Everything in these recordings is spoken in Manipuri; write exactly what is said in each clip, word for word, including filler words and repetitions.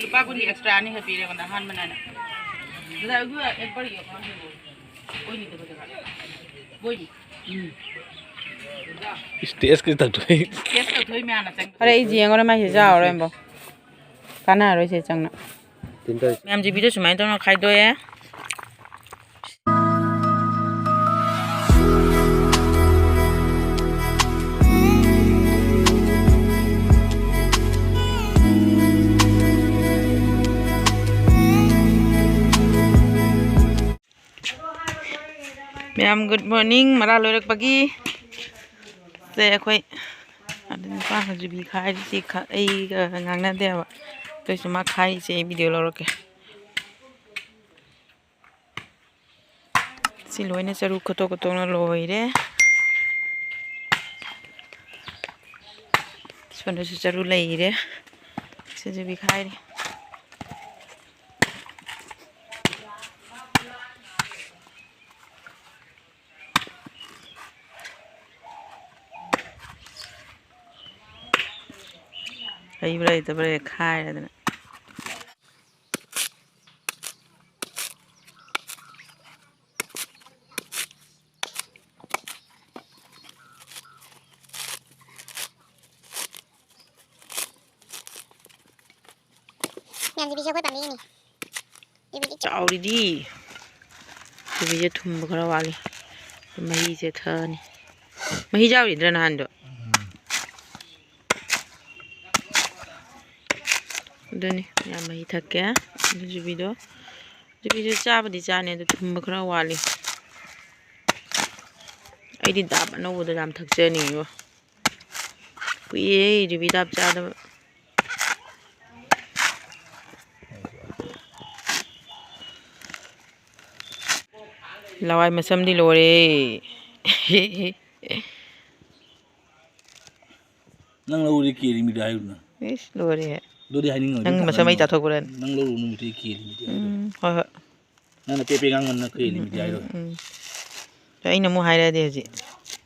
ꯂꯨꯄꯥ ꯀꯨꯟꯒꯤ ꯑꯦꯛꯁꯇ꯭ꯔꯥ ꯑꯅꯤꯈꯛ ꯄꯤꯔꯦ ꯑꯩꯉꯣꯟꯗ ꯑꯍꯥꯟꯕꯅꯦꯅ꯫ ꯗꯗꯥ, ꯑꯗꯨ ꯑꯦꯛꯕꯔꯒꯤ ꯑꯣꯐꯔ ꯍꯥꯏꯕꯣ? ꯕꯣꯏꯅꯤ ꯀꯩꯅꯣꯗꯒ꯫ ꯕꯣꯏꯅꯤ꯫ ꯏꯁꯇꯦꯖꯀꯤ ꯇꯧꯊꯣꯛꯏ꯫ ꯏꯁꯇꯦꯖ ꯇꯧꯊꯣꯛꯏ ꯃꯌꯥꯝꯅ ꯆꯪ-꯫ ꯐꯔꯦ, ꯑꯩ ꯌꯦꯡꯉꯨꯔꯦ, ꯃꯥꯏꯁꯦ ꯆꯥꯎꯔꯣꯏ ꯑꯃꯕꯣ꯫ ꯀꯥꯟꯅꯔꯣꯏꯁꯦ ꯆꯪꯅ꯫ ꯃꯌꯥꯝ ꯖꯤꯕꯤꯗꯣ ꯁꯨꯃꯥꯏꯅ ꯇꯧꯅ ꯈꯥꯏꯗꯣꯛꯑꯦ꯫ ꯃꯌꯥꯝ, good morning꯫ ꯃꯔꯥ ꯂꯣꯏꯔꯛꯄꯒꯤ ꯁꯦ ꯑꯩꯈꯣꯏ ꯑꯗꯨ ꯅꯨꯄꯥ ꯖꯤꯕꯤ ꯈꯥꯏꯔꯤꯁꯤ ꯈ-, ꯑꯩꯒ ꯉꯥꯡꯅꯗꯦꯕ꯫ ꯑꯗꯨꯏꯁꯨ ꯃꯥ ꯈꯥꯏꯔꯤꯁꯦ ꯑꯩ ꯚꯤꯗꯤꯑꯣ ꯂꯧꯔꯛꯀꯦ꯫ ꯁꯤ ꯂꯣꯏꯅ ꯆꯔꯨ ꯈꯣꯠꯇꯣꯛ ꯈꯣꯠꯇꯣꯛꯅ ꯂꯣꯏꯔꯦ꯫ ꯁꯣꯝꯗꯁꯨ ꯆꯔꯨ ꯂꯩꯔꯦ꯫ ꯁꯤꯁꯨ ꯕꯤꯈꯥꯏꯔꯤ꯫ ꯂꯩꯕ꯭ꯔꯥ ꯂꯩꯇꯕ꯭ꯔꯥ ꯈꯥꯏꯔꯗꯅ꯫ ꯃꯌꯥꯝ ꯖꯤꯕꯤꯁꯦ ꯑꯩꯈꯣꯏ ꯄꯥꯝꯕꯤꯒꯤꯅꯤ꯫ ꯖꯤꯕꯤꯗꯤ ꯆꯥꯎꯔꯤꯗꯤ꯫ ꯖꯤꯕꯤꯁꯦ ꯊꯨꯝꯕ ꯈꯔ ꯋꯥꯠꯂꯤ꯫ ꯃꯍꯤꯁꯦ ꯊꯛꯑꯅꯤ꯫ ꯃꯍꯤ ꯌꯥꯎꯔꯤꯗ꯭ꯔꯥ ꯅꯍꯥꯟꯗꯣ? ꯎꯝ꯫ ꯑꯗꯨꯅꯤ, ꯌꯥꯝ ꯃꯍꯤ ꯊꯛꯀꯦ꯫ ꯑꯗꯨ ꯖꯤꯕꯤꯗꯣ, ꯖꯤꯕꯤꯗꯣ ꯆꯥꯕꯗꯤ ꯆꯥꯅꯤ, ꯑꯗꯨ ꯊꯨꯝꯕ ꯈꯔ ꯋꯥꯠꯂꯤ꯫ ꯑꯩꯗꯤ ꯗꯥꯞ ꯑꯅꯧꯕꯗꯣ ꯌꯥꯝ ꯊꯛꯆꯅꯤꯡꯉꯤꯕꯣ꯫ ꯀꯨꯏꯔꯦ ꯖꯤꯕꯤ ꯗꯥꯞ ꯆꯥꯗꯕ꯫ ꯂꯋꯥꯏ ꯃꯆꯝꯗꯤ ꯂꯣꯏꯔꯦ꯫ ꯅꯪ ꯂꯧꯔꯗꯤ ꯀꯦꯔꯤ ꯃꯤꯗꯤ ꯍꯥꯏꯌꯨꯅ꯫ ꯏꯁ, ꯂꯣꯏꯔꯦꯍꯦ꯫ ꯑꯗꯨꯗꯤ ꯍꯥꯏꯅꯤꯡꯉꯣꯏ, ꯅꯪ ꯑꯗꯨ ꯃꯁꯝ ꯑꯩ ꯊꯥꯡꯒꯠꯅꯤꯡꯉꯣꯏ꯫ ꯆꯥꯊꯣꯛꯄ꯭ꯔꯥ? ꯅꯪ ꯂꯧꯔꯨ ꯅꯨꯃꯤꯠꯇꯤ ꯀꯦꯔꯤ ꯃꯤꯗꯤ ꯍꯥꯏꯌꯨ꯫ ꯎꯝ, ꯍꯣꯏ, ꯍꯣꯏ꯫ ꯅꯪꯅ ꯄꯦ ꯄꯦ ꯉꯥꯡꯃꯟꯅ ꯀꯦꯔꯤ ꯃꯤꯗꯤ ꯍꯥꯏꯔꯣꯏ꯫ ꯎꯝ, ꯎꯝ꯫ ꯑꯩꯅ ꯑꯃꯨꯛ ꯍꯥꯏꯔꯛꯑꯗꯤ ꯍꯧꯖꯤꯛ꯫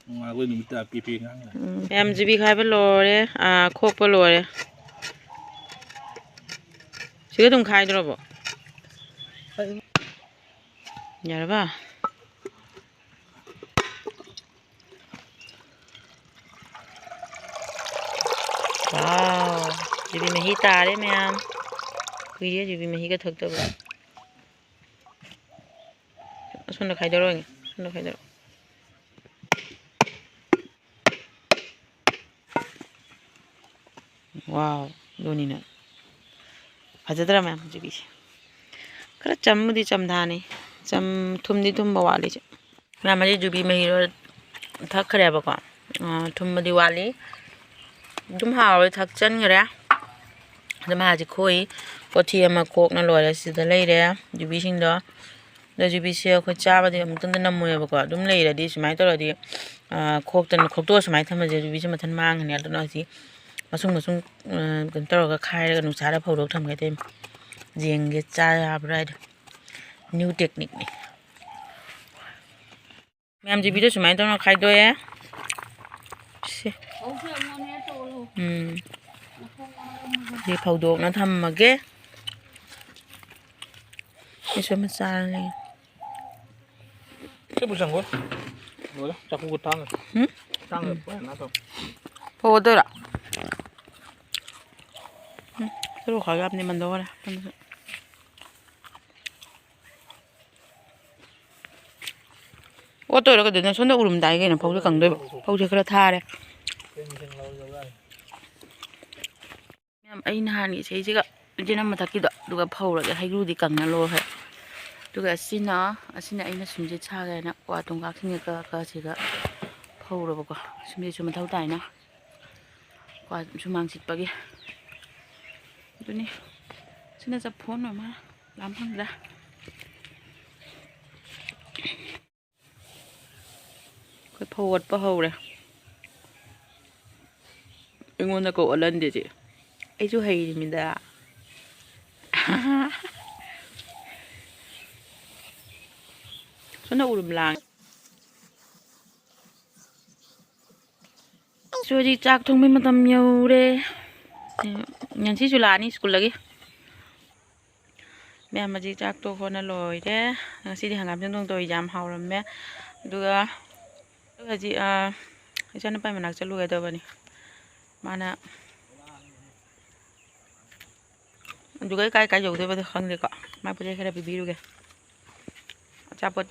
ꯅꯨꯡꯉꯥꯏꯈꯣꯏ ꯅꯨꯃꯤꯠꯇ ꯄꯦ ꯄꯦ ꯉꯥꯡꯉꯦ꯫ ꯎꯝ, ꯃꯌꯥꯝ ꯖꯤꯕꯤ ꯈꯥꯏꯕ ꯂꯣꯏꯔꯦ, ꯑꯥ, ꯈꯣꯛꯄ ꯂꯣꯏꯔꯦ꯫ ꯁꯤꯒ ꯑꯗꯨꯝ ꯈꯥꯏꯗ꯭ꯔꯣꯕꯣ? ꯌꯥꯔꯕ? ꯋꯥꯎ, ꯌꯨꯕꯤ ꯃꯍꯤ ꯇꯥꯔꯦ ꯃꯌꯥꯝ꯫ ꯀꯨꯏꯔꯦ ꯌꯨꯕꯤ ꯃꯍꯤꯒ ꯊꯛꯇꯕ꯫ ꯑꯁꯣꯝꯗ ꯈꯥꯏꯗꯣꯔꯛꯑꯣꯅꯦ, ꯑꯁꯣꯝꯗ ꯈꯥꯏꯗꯣꯔꯛꯑꯣ꯫ ꯋꯥꯎ, ꯑꯗꯨꯅꯤꯅ꯫ ꯐꯖꯗ꯭ꯔꯥ ꯃꯌꯥꯝ ꯌꯨꯕꯤꯁꯦ? ꯈꯔ ꯆꯝꯕꯨꯗꯤ ꯆꯝꯊꯥꯅꯤ꯫ ꯆꯝ-, ꯊꯨꯝꯗꯤ ꯊꯨꯝꯕ ꯋꯥꯠꯂꯤ ꯁꯦ꯫ ꯃꯌꯥꯝ ꯑꯁꯤ ꯌꯨꯕꯤ ꯃꯍꯤꯔꯣ ꯊꯛꯈ꯭ꯔꯦꯕꯀꯣ꯫ ꯑ, ꯊꯨꯝꯕꯗꯤ ꯋꯥꯠꯂꯤ꯫ ꯑꯗꯨꯝ ꯍꯥꯎꯋꯦ, ꯊꯛꯆꯟꯈ꯭ꯔꯦ꯫ ꯑꯗꯨꯝ ꯍꯥꯏꯁꯦ ꯈꯣꯏ ꯀꯣꯊꯤ ꯑꯃ ꯈꯣꯛꯅ ꯂꯣꯏꯔꯦ꯫ ꯁꯤꯗ ꯂꯩꯔꯦ ꯌꯨꯕꯤꯁꯤꯡꯗꯣ꯫ ꯑꯗꯣ ꯌꯨꯕꯤꯁꯦ ꯑꯩꯈꯣꯏ ꯆꯥꯕꯗꯤ ꯑꯃꯨꯛꯇꯪꯗ ꯅꯝꯃꯣꯏꯕꯀꯣ꯫ ꯑꯗꯨꯝ ꯂꯩꯔꯗꯤ ꯁꯨꯃꯥꯏꯅ ꯇꯧꯔꯗꯤ, ꯑ, ꯈꯣꯛꯇꯅ, ꯈꯣꯛꯇꯣꯛꯑ ꯁꯨꯃꯥꯏꯅ ꯊꯝꯃꯁꯦ ꯌꯨꯕꯤꯁꯦ ꯃꯊꯟ ꯃꯥꯡꯉꯅꯤ꯫ ꯑꯗꯨꯅ ꯍꯧꯖꯤꯛ ꯃꯁꯨꯡ ꯃꯁꯨꯡ, ꯑ, ꯀꯩꯅꯣ ꯇꯧꯔꯒ ꯈꯥꯏꯔꯒ ꯅꯨꯡꯁꯥꯗ ꯐꯧꯗꯣꯛ ꯊꯝꯒꯦ ꯇꯧꯔꯤꯅꯦ꯫ ꯌꯦꯡꯒꯦ ꯆꯥ ꯌꯥꯕ꯭ꯔꯥ ꯍꯥꯏꯗꯣ꯫ New technique ꯅꯤ꯫ ꯃꯌꯥꯝ ꯌꯨꯕꯤꯗꯣ ꯁꯨꯃꯥꯏꯅ ꯇꯧꯅ ꯈꯥꯏꯗꯣꯛꯑꯦ꯫ ꯁꯦ꯫ ꯎꯝ꯫ ꯁꯤ ꯐꯧꯗꯣꯛꯅ ꯊꯝꯃꯒꯦ꯫ ꯑꯩꯁꯨ ꯑꯃ ꯆꯥꯔꯅꯤ꯫ ꯁꯤꯕꯨ ꯆꯪꯉꯣꯏ꯫ ꯂꯣꯏꯔꯦ꯫ ꯆꯥꯛꯈꯨꯝꯒ ꯇꯥꯡꯉꯦ꯫ ꯎꯝ? ꯇꯥꯡꯉꯦ꯫ ꯎꯝ꯫ ꯄꯣꯔꯛꯑꯣ ꯅꯠꯇ꯭ꯔꯣ? ꯐꯧꯒꯗꯣꯏꯔꯣ? ꯎꯝ꯫ ꯁꯔꯨ ꯈꯥꯏ ꯌꯥꯝꯅꯤ ꯃꯟꯗꯧꯔꯦ꯫ ꯑꯣꯠꯇꯣꯏꯔꯣ ꯀꯩꯗꯧꯅꯣ? ꯁꯣꯝꯗ ꯎꯔꯨꯝ ꯇꯥꯏ ꯀꯩꯅꯣ, ꯐꯧꯁꯦ ꯀꯪꯗꯣꯏꯕ꯫ ꯐꯧꯁꯦ ꯈꯔ ꯊꯥꯔꯦ꯫ ꯃꯌꯥꯝ, ꯑꯩ ꯅꯍꯥꯟꯒꯤ ꯏꯁꯩꯁꯤꯒ ꯏꯆꯦꯅ ꯃꯊꯛꯀꯤꯗꯣ, ꯑꯗꯨꯒ ꯐꯧꯔꯒꯦ꯫ ꯍꯩꯒ꯭ꯔꯨꯗꯤ ꯀꯪꯅ ꯂꯣꯏꯈ꯭ꯔꯦ꯫ ꯑꯗꯨꯒ ꯑꯁꯤꯅ, ꯑꯁꯤꯅ ꯑꯩꯅ ꯁꯨꯝꯁꯤꯠ ꯁꯥꯒꯦ ꯍꯥꯏꯅ ꯀ꯭ꯋꯥ ꯇꯨꯝꯀꯥꯛꯁꯤꯡꯁꯦ ꯀꯛꯑ ꯀꯛꯑ ꯁꯤꯒ ꯐꯧꯔꯕꯀꯣ꯫ ꯁꯨꯝꯁꯤꯠꯁꯨ ꯃꯊꯧ ꯇꯥꯏꯅ꯫ ꯀ꯭ꯋꯥ ꯁꯨꯃꯥꯡ ꯁꯤꯠꯄꯒꯤ꯫ ꯑꯗꯨꯅꯤ꯫ ꯁꯤꯅ ꯆꯐꯨ ꯑꯣꯏꯔ ꯃꯥꯜꯂꯦ꯫ ꯂꯥꯝ ꯐꯪꯗ꯭ꯔꯦ꯫ ꯑꯩꯈꯣꯏ ꯐꯧ ꯑꯣꯠꯄ ꯍꯧꯔꯦ꯫ ꯑꯩꯉꯣꯟꯗ ꯀꯧ ꯑꯣꯠꯍꯟꯗꯦ ꯆꯦ꯫ ꯑꯩꯁꯨ ꯍꯩꯔꯤꯃꯤꯗ꯫ ꯁꯣꯝꯗ ꯎꯔꯨꯝ ꯂꯥꯡ꯫ ꯑꯩꯁꯨ ꯍꯧꯖꯤꯛ ꯆꯥꯛ ꯊꯣꯡꯕꯩ ꯃꯇꯝ ꯌꯧꯔꯦ꯫ ꯉꯁꯤꯁꯨ ꯂꯥꯛꯑꯅꯤ ꯁ꯭ꯀꯨꯜꯗꯒꯤ꯫ ꯃꯌꯥꯝ ꯍꯧꯖꯤꯛ ꯆꯥꯛ ꯇꯣꯛ ꯍꯣꯠꯅ ꯂꯣꯏꯔꯦ꯫ ꯉꯁꯤꯗꯤ ꯍꯪꯒꯥꯝ ꯆꯪꯊꯣꯡ ꯇꯧꯔꯤ, ꯌꯥꯝ ꯍꯥꯎꯔꯝꯃꯦ꯫ ꯑꯗꯨꯒ ꯍꯧꯖꯤꯛ, ꯑ, ꯏꯆꯥꯅꯨꯄꯥꯒꯤ ꯃꯅꯥꯛ ꯆꯠꯂꯨꯒꯦ ꯇꯧꯕꯅꯤ꯫ ꯃꯥꯅ ꯑꯗꯨꯒ ꯀꯥꯏ ꯀꯥꯏ ꯌꯧꯗꯣꯏꯕꯗꯤ ꯈꯪꯗꯦꯀꯣ꯫ ꯃꯥ ꯄꯣꯠ ꯆꯩ ꯈꯔ ꯄꯤꯕꯤꯔꯨꯒꯦ꯫ ꯑꯆꯥꯄꯣꯠ꯫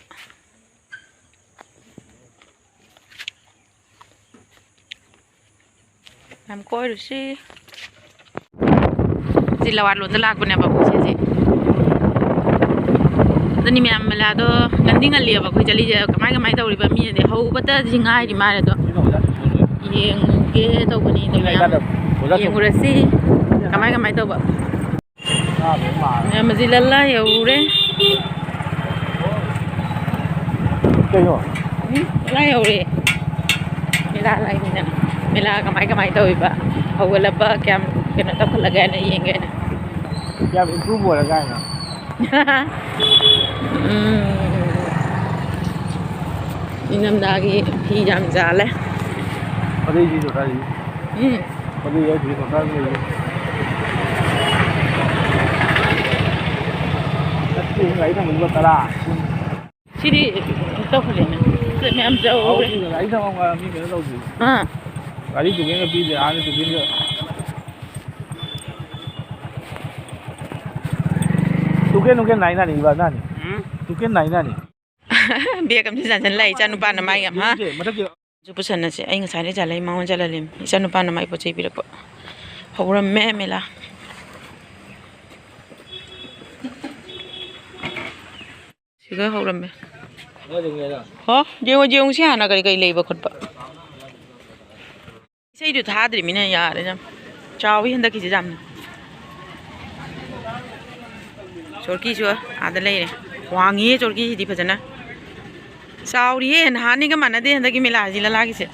ꯌꯥꯝ ꯀꯣꯏꯔꯨꯁꯤ꯫ ꯁꯤ ꯂꯋꯥ ꯂꯣꯟꯗ ꯂꯥꯛꯄꯅꯦꯕ ꯑꯩꯈꯣꯏꯁꯦ ꯍꯧꯖꯤꯛ꯫ ꯑꯗꯨꯅꯤ ꯃꯌꯥꯝ, ꯃꯦꯂꯥꯗꯣ ꯉꯟꯗꯤ ꯉꯜꯂꯤꯑꯕ ꯑꯩꯈꯣꯏ ꯆꯠꯂꯤꯁꯦ꯫ ꯀꯃꯥꯏ ꯀꯃꯥꯏ ꯇꯧꯔꯤꯕ ꯃꯤꯅꯗꯤ ꯍꯧꯕꯇ ꯁꯤ ꯉꯥꯏꯔꯤ ꯃꯥꯜꯂꯦ ꯑꯗꯣ꯫ ꯌꯦꯡꯒꯦ ꯇꯧꯕꯅꯤ ꯑꯗꯣ ꯃꯌꯥꯝ꯫ ꯌꯦꯡꯉꯨꯔꯁꯤ ꯀꯃꯥꯏ ꯀꯃꯥꯏ ꯇꯧꯕ꯫ ꯃꯌꯥꯝ ꯑꯁꯤ ꯂꯜꯂꯥ ꯌꯧꯔꯦ꯫ ꯀꯩꯅꯣ? ꯎꯝ, ꯂꯜꯂꯥ ꯌꯧꯔꯦ꯫ ꯃꯦꯂꯥ ꯂꯥꯛꯏꯅꯤꯅ꯫ ꯃꯦꯂꯥ ꯀꯃꯥꯏ ꯀꯃꯥꯏ ꯇꯧꯔꯤꯕ? ꯍꯧꯒꯠꯂꯕ ꯀꯌꯥꯝ ꯀꯩꯅꯣ ꯇꯧꯈꯠꯂꯒꯦ ꯍꯥꯏꯅ ꯌꯦꯡꯒꯦ ꯍꯥꯏꯅ꯫ ꯀꯌꯥꯝ improve ꯑꯣꯏꯔꯒꯦ ꯍꯥꯏꯅꯣ? ꯎꯝ꯫ ꯏꯪꯊꯝꯊꯥꯒꯤ ꯐꯤ ꯌꯥꯝ ꯆꯥꯜꯂꯦ꯫ ꯑꯗꯨꯏꯗꯤ ꯀꯗꯥꯏꯗꯒꯤ? ꯎꯝ꯫ ꯑꯗꯨꯏ ꯍꯥꯏꯗꯤ ꯀꯗꯥꯏꯗ ꯂꯩꯒꯦ? ꯅꯠꯇꯦ, ꯒꯥꯔꯤ ꯊꯝꯕ ꯂꯨꯄꯥ ꯇꯔꯥ꯫ ꯁꯤꯗꯤ ꯇꯧꯈꯠꯂꯦꯅꯦ꯫ ꯄꯣꯠ ꯃꯌꯥꯝ ꯆꯧꯔꯦ꯫ ꯑꯗꯨꯒ ꯒꯥꯔꯤ ꯊꯝꯃꯝꯒ ꯃꯤ ꯀꯩꯅꯣ ꯇꯧꯗꯦ꯫ ꯑꯥ꯫ ꯒꯥꯔꯤ ꯇꯨꯀꯦꯟꯒ ꯄꯤꯗꯦ, ꯑꯥꯗ ꯇꯨꯀꯦꯟꯒ꯫ ꯇꯨꯀꯦꯟ, ꯇꯨꯀꯦꯟ ꯅꯥꯏꯅꯅꯤ, ꯏꯕꯥ, ꯅꯥꯅꯤ꯫ ꯎꯝ? ꯇꯨꯀꯦꯟ ꯅꯥꯏꯅꯅꯤ꯫ ꯕꯦꯒ ꯑꯃꯁꯨ ꯆꯥꯁꯤꯜꯂꯛꯑꯦ, ꯏꯆꯥꯅꯨꯄꯥꯅ ꯃꯥꯒꯤ ꯑꯃ꯫ ꯁꯦ, ꯃꯊꯛꯀꯤ ꯁꯨ ꯄꯨꯁꯟꯅꯁꯦ꯫ ꯑꯩ ꯉꯁꯥꯏꯗꯩ ꯆꯥꯜꯂꯛꯏ, ꯃꯉꯣꯟ ꯆꯥꯜꯍꯜꯂꯤꯝ꯫ ꯏꯆꯥꯅꯨꯄꯥꯅ ꯃꯥꯏ ꯄꯣꯠ ꯆꯩ ꯄꯤꯔꯛꯄ꯫ ꯍꯧꯔꯝꯃꯦ ꯃꯦꯂꯥ꯫ ꯁꯤꯒ ꯍꯧꯔꯝꯃꯦ꯫ ꯍꯣ, ꯌꯦꯡꯉꯨ, ꯌꯦꯡꯉꯨꯁꯤ ꯍꯥꯟꯅ ꯀꯔꯤ ꯀꯔꯤ ꯂꯩꯕ ꯈꯣꯠꯄ꯫ ꯏꯁꯩꯗꯨ ꯊꯥꯗ꯭ꯔꯤꯃꯤꯅ ꯌꯥꯔꯦ ꯌꯥꯝ꯫ ꯆꯥꯎꯋꯤ ꯍꯟꯗꯛꯀꯤꯁꯦ ꯌꯥꯝꯅ꯫ ꯆꯣꯔꯀꯤꯁꯨ ꯑꯥꯗ ꯂꯩꯔꯦ꯫ ꯋꯥꯡꯉꯤꯍꯦ ꯆꯣꯔꯀꯤꯁꯤꯗꯤ ꯐꯖꯅ꯫ ꯆꯥꯎꯔꯤꯍꯦ, ꯅꯍꯥꯟꯅꯤꯒ ꯃꯥꯟꯅꯗꯦ ꯍꯟꯗꯛꯀꯤ ꯃꯦꯂꯥꯁꯤ, ꯂꯂꯥꯒꯤꯁꯦ꯫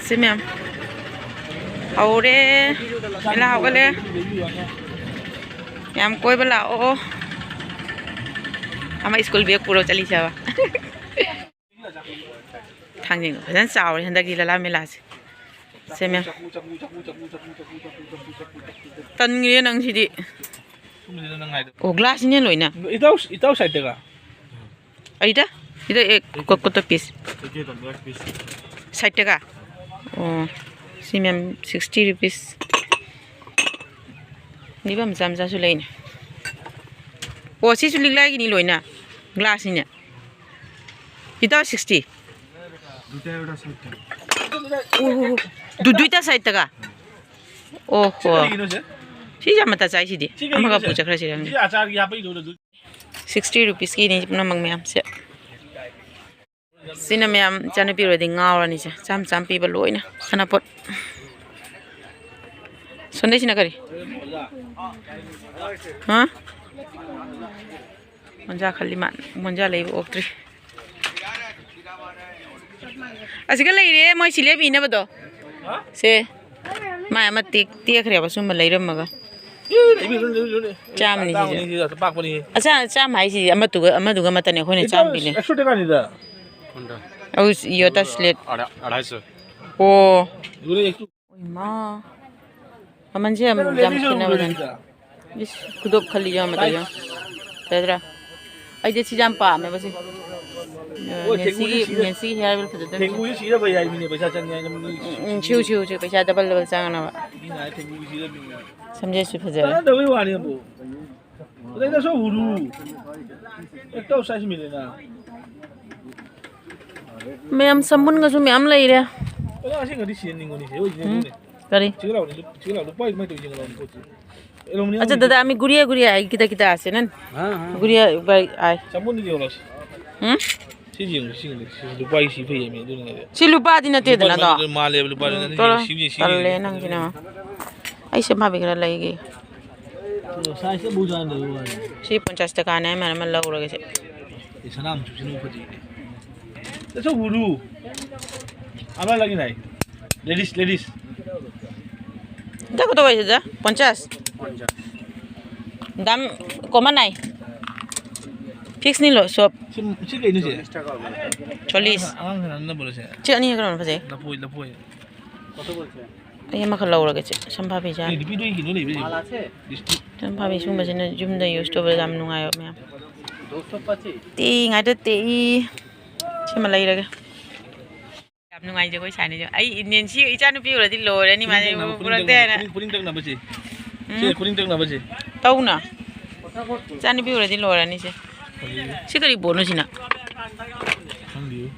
ꯁꯤ ꯃꯌꯥꯝ ꯍꯧꯔꯦ꯫ ꯃꯦꯂꯥ ꯍꯧꯒꯠꯂꯦ꯫ ꯌꯥꯝ ꯀꯣꯏꯕ ꯂꯥꯛꯑꯣ꯫ ꯑꯃ ꯁ꯭ꯀꯨꯜ ꯕꯦꯒ ꯄꯨꯔ ꯆꯠꯂꯤꯁꯦ ꯍꯥꯏꯕ꯫ ꯊꯥꯡꯖꯤꯡ ꯐꯖꯅ ꯆꯥꯎꯔꯦ ꯍꯟꯗꯛꯀꯤ ꯂꯂꯥ ꯃꯦꯂꯥꯁꯦ꯫ ꯁꯦꯝꯃꯦ꯫ ꯇꯟꯈ꯭ꯔꯦ ꯅꯪꯁꯤꯗꯤ꯫ ꯑꯣ, ꯒ꯭ꯂꯥꯁꯁꯤꯅꯦ ꯂꯣꯏꯅ꯫ ꯏꯇꯥꯎ, ꯏꯇꯥꯎ ꯁꯥꯏꯠꯇꯒ꯫ ꯑꯩꯗ? ꯏꯗ ꯑꯦ, ꯀꯣ-, ꯀꯣꯠꯇ ꯄꯤꯁ꯫ ꯁꯥꯏꯠꯇꯒ? ꯑꯣ, ꯁꯤ ꯃꯌꯥꯝ sixty rupees꯫ ꯂꯤꯛꯂꯥ ꯃꯆꯥ ꯃꯆꯥꯁꯨ ꯂꯩꯅꯦ꯫ ꯑꯣ, ꯁꯤꯁꯨ ꯂꯤꯛꯂꯥꯒꯤꯅꯤ ꯂꯣꯏꯅ꯫ ꯒ꯭ꯂꯥꯁꯅꯤꯅꯦ꯫ ꯏꯇꯥꯎ sixty꯫ ꯑꯣ, ꯍꯣ, ꯍꯣ꯫ ꯗꯨ-, ꯗꯨꯏꯇꯥ ꯁꯥꯏꯠꯇꯒ? ꯑꯣ, ꯁꯤ ꯍꯣ꯫ ꯀꯔꯤꯒꯤꯅꯣ ꯁꯦ? ꯁꯤ ꯌꯥꯝ ꯃꯇꯥ ꯆꯥꯏ ꯁꯤꯗꯤ꯫ ꯁꯤ ꯀꯩꯒꯤꯅꯣ ꯑꯃꯈꯛ ꯁꯦ? ꯄꯨ ꯆꯠꯈ꯭ꯔꯁꯤꯔ ꯈꯪꯗꯦ꯫ ꯁꯤ ꯑꯆꯥꯔꯒꯤ ꯍꯥꯞꯄꯛꯏꯗꯣ ꯑꯗꯨ? Sixty rupeesꯀꯤꯅꯤ ꯄꯨꯝꯅꯃꯛ ꯃꯌꯥꯝꯁꯦ꯫ ꯁꯤꯅ ꯃꯌꯥꯝ ꯏꯆꯥꯅꯨꯄꯤ ꯑꯣꯏꯔꯗꯤ ꯉꯥꯎꯔꯅꯤꯁꯦ꯫ ꯆꯥꯝ ꯆꯥꯝ ꯄꯤꯕ ꯂꯣꯏꯅ ꯁꯅꯥꯄꯣꯠ꯫ ꯁꯣꯟꯗꯩꯁꯤꯅ ꯀꯔꯤ? ꯍꯥ? ꯃꯣꯟꯖꯥ ꯈꯜꯂꯤ ꯃꯥ, ꯃꯣꯟꯖꯥ ꯂꯩꯕ ꯑꯣꯛꯇ꯭ꯔꯤ꯫ ꯑꯁꯤꯒ ꯂꯩꯔꯦ ꯃꯣꯏ ꯁꯤꯂꯦꯞ ꯏꯅꯕꯗꯣ꯫ ꯁꯦ꯫ ꯃꯥꯏ ꯑꯃ ꯇꯦꯛ-, ꯇꯦꯛꯈ꯭ꯔꯦꯕ ꯁꯨꯝꯕ ꯂꯩꯔꯝꯃꯒ꯫ ꯆꯥꯝꯃꯅꯤ ꯁꯤꯁꯨ꯫ ꯑꯆꯥ-, ꯆꯥꯝꯃ ꯍꯥꯏꯁꯤꯗꯤ ꯑꯃꯗꯨꯒ, ꯑꯃꯗꯨꯒ ꯑꯃꯠꯇꯅꯦ ꯑꯩꯈꯣꯏꯅ ꯆꯥꯝꯃ ꯄꯤꯅꯦ꯫ ꯑꯧ, ꯌꯣꯇꯥ ꯁꯤꯂꯦꯠ꯫ ꯑꯣ꯫ ꯏꯃꯥ꯫ ꯃꯃꯜꯁꯦ ꯌꯥꯝ, ꯌꯥꯝ ꯈꯦꯠꯅꯕꯖꯥꯠꯅꯤ꯫ ꯏꯁ, ꯈꯨꯗꯣꯞ ꯈꯜꯂꯤ ꯌꯦꯡꯉꯣ, ꯃꯇꯧ ꯌꯦꯡꯉꯣ꯫ ꯐꯖꯗ꯭ꯔꯥ? ꯑꯩꯗꯤ ꯁꯤꯁꯦ ꯌꯥꯝ ꯄꯥꯝꯃꯦꯕ ꯁꯤ꯫ ꯑ, ꯅꯦꯟꯁꯤꯒꯤ, ꯅꯦꯟꯁꯤꯒꯤ ꯍꯤꯌꯔ ꯑꯣꯏꯜ ꯐꯖꯗꯕꯁꯦ꯫ ꯊꯦꯡꯒꯨꯁꯦ ꯁꯤꯔ ꯐꯩ ꯍꯥꯏꯕꯅꯤꯅꯦ, ꯄꯩꯁꯥ ꯆꯪꯉꯦ ꯍꯥꯏꯅ ꯃꯤ ꯎꯝ, ꯎꯝ, ꯁꯤꯎ, ꯁꯤꯎ, ꯁꯤꯎ, ꯄꯩꯁꯥ ꯗꯕꯜ ꯗꯕꯜ ꯆꯪꯅꯕ꯫ ꯃꯤꯅ ꯍꯥꯏ ꯊꯦꯡꯒꯨ ꯁꯤꯔ ꯃꯤ ꯁꯝꯖꯦꯠꯁꯨ ꯐꯖꯔꯦ꯫ ꯀꯥꯟꯅꯗꯕꯩ ꯋꯥꯅꯤ ꯑꯕꯣ꯫ ꯑꯗꯩꯗ ꯁꯣ ꯍꯨꯔꯨ꯫ ꯍꯦꯛꯇ ꯁꯥꯏꯁ ꯃꯤꯂꯦꯅ꯫ ꯃꯌꯥꯝ ꯁꯝꯕꯨꯟꯒꯁꯨ ꯃꯌꯥꯝ ꯂꯩꯔꯦ꯫ ꯑꯗꯣ ꯑꯁꯦꯡꯕꯗꯤ ꯁꯤꯍꯟꯅꯤꯡꯕꯅꯤ, ꯁꯤ ꯑꯣꯏꯁꯤꯅꯦ ꯎꯝ? ꯑꯗꯨꯅꯦ꯫ ꯀꯔꯤ? ꯁꯤꯒ ꯂꯥꯎꯅꯦ, ꯁꯤꯒ ꯂꯥꯎ, ꯂꯨꯄꯥ ꯀꯃꯥꯏꯅ ꯇꯧꯔꯤꯁꯦ? ꯑꯦꯂꯨꯃꯤꯅꯤꯌꯝ ꯑꯆꯥ, ꯗꯥꯗꯥ, ꯑꯃꯤ ꯒꯨꯔꯤꯌꯥ, ꯒꯨꯔꯤꯌꯥ, ꯑꯩ ꯈꯤꯇ, ꯈꯤꯇ ꯑꯁꯦ ꯅꯪ꯫ ꯍꯥ, ꯍꯥ꯫ ꯒꯨꯔꯤꯌꯥ, ꯕꯥꯏ, ꯑꯥꯏ꯫ ꯁꯝꯕꯨꯟꯗꯤ ꯌꯦꯡꯉꯨ꯫ ꯎꯝ? ꯁꯤ ꯌꯦꯡꯉꯨ, ꯁꯤ ꯌꯦꯡꯉꯨ, ꯁꯤ ꯂꯨꯄꯥꯒꯤ ꯁꯤ ꯐꯩꯌꯦꯃꯤ, ꯑꯗꯨꯅꯅꯦ꯫ ꯁꯤ ꯂꯨꯄꯥꯗꯤ ꯅꯠꯇꯦꯗꯅ, ꯂꯨꯄꯥ ꯑꯗꯣ꯫ ꯃꯥꯜꯂꯦꯕ, ꯂꯨꯄꯥꯗꯤ ꯎꯝ, ꯅꯠꯇꯦ, ꯇꯧꯔꯣ꯫ ꯁꯤ, ꯁꯤ, ꯁꯤ ꯇꯜꯂꯦ ꯌꯦꯡꯉꯨ꯫ ꯅꯪꯁꯤꯅ꯫ ꯑꯩ ꯁꯦꯝ ꯍꯥꯕꯤ ꯈꯔ ꯂꯩꯒꯦ꯫ ꯑꯗꯣ ꯁꯥꯏꯖꯇ ꯕꯨꯖꯥ ꯂꯩꯕ ꯋꯥꯅꯤ꯫ ꯁꯤ ꯄꯟꯆꯥꯁ ꯇꯀꯥꯅꯦ, ꯑꯃꯅ ꯑꯃ ꯂꯧꯔꯒꯦ ꯁꯤ꯫ ꯑꯦ, ꯁꯅꯥ ꯃꯆꯨꯁꯤꯅ ꯐꯖꯩꯅꯦ꯫ ꯆꯠꯆꯧ ꯎꯔꯨ꯫ ꯑꯃ ꯂꯩꯒꯦ ꯅꯥꯏ꯫ Ladies, ladies. ꯏꯇꯥ ꯀꯣꯠꯇ ꯋꯥꯏꯁꯦ ꯏꯇꯥ? ꯄꯟꯆꯥꯁ? ꯗꯥꯝ ꯀꯣꯃꯟ ꯅꯥꯏ꯫ ꯐꯤꯛꯁꯅꯤ ꯂꯣ, ꯁꯣꯞ꯫ ꯁꯤ, ꯁꯤ ꯀꯩꯅꯣ ꯁꯦ? ꯆꯣꯂꯤꯁ꯫ ꯑꯉꯥꯡ ꯁꯥꯟꯅꯅꯕꯔꯣ ꯁꯦ? ꯁꯤ ꯑꯅꯤ ꯀꯔꯝꯕꯅ ꯐꯖꯩ? ꯂꯐꯣꯏ, ꯂꯐꯣꯏ꯫ ꯑꯩ ꯑꯃꯈꯛ ꯂꯧꯔꯒꯦ ꯆꯦ, ꯁꯝꯐꯥꯕꯤ ꯖꯥꯠ꯫ ꯅꯨꯄꯤꯗꯣ ꯑꯩ ꯀꯩꯅꯣ ꯂꯩꯕ꯭ꯔꯥ ꯌꯦꯡꯉꯣ꯫ ꯁꯝꯐꯥꯕꯤ ꯁꯨꯝꯕꯁꯤꯅ ꯌꯨꯝꯗ use ꯇꯧꯕꯗ ꯌꯥꯝ ꯅꯨꯡꯉꯥꯏꯕ ꯃꯌꯥꯝ꯫ ꯇꯦꯛꯏ ꯉꯥꯏꯗ ꯇꯦꯛꯏ꯫ ꯁꯤꯃ ꯂꯩꯔꯒꯦ꯫ ꯌꯥꯝ ꯅꯨꯡꯉꯥꯏꯖꯩ ꯑꯩꯈꯣꯏ ꯁꯥꯏꯅꯁꯨ꯫ ꯑꯩ ꯅꯦꯟꯁꯤ ꯏꯆꯥꯅꯨꯄꯤ ꯎꯔꯗꯤ ꯂꯣꯏꯔꯅꯤ, ꯃꯥꯗꯤ ꯈꯨꯗꯤꯡ ꯇꯛꯅꯕ, ꯄꯨꯔꯛꯇꯦ ꯍꯥꯏꯅ꯫ ꯈꯨꯗꯤꯡ, ꯈꯨꯗꯤꯡ ꯇꯛꯅꯕꯁꯦ꯫ ꯎꯝ꯫ ꯁꯦ, ꯈꯨꯗꯤꯡ ꯇꯛꯅꯕꯁꯦ꯫ ꯇꯧꯅ꯫ ꯏꯆꯥꯅꯨꯄꯤ ꯎꯔꯗꯤ ꯂꯣꯏꯔꯅꯤ ꯁꯦ꯫ ꯐꯖꯩꯌꯦ꯫ ꯁꯤ ꯀꯔꯤ ꯄꯣꯠꯅꯣ ꯁꯤꯅ? ꯈꯪꯗꯦꯌꯦ꯫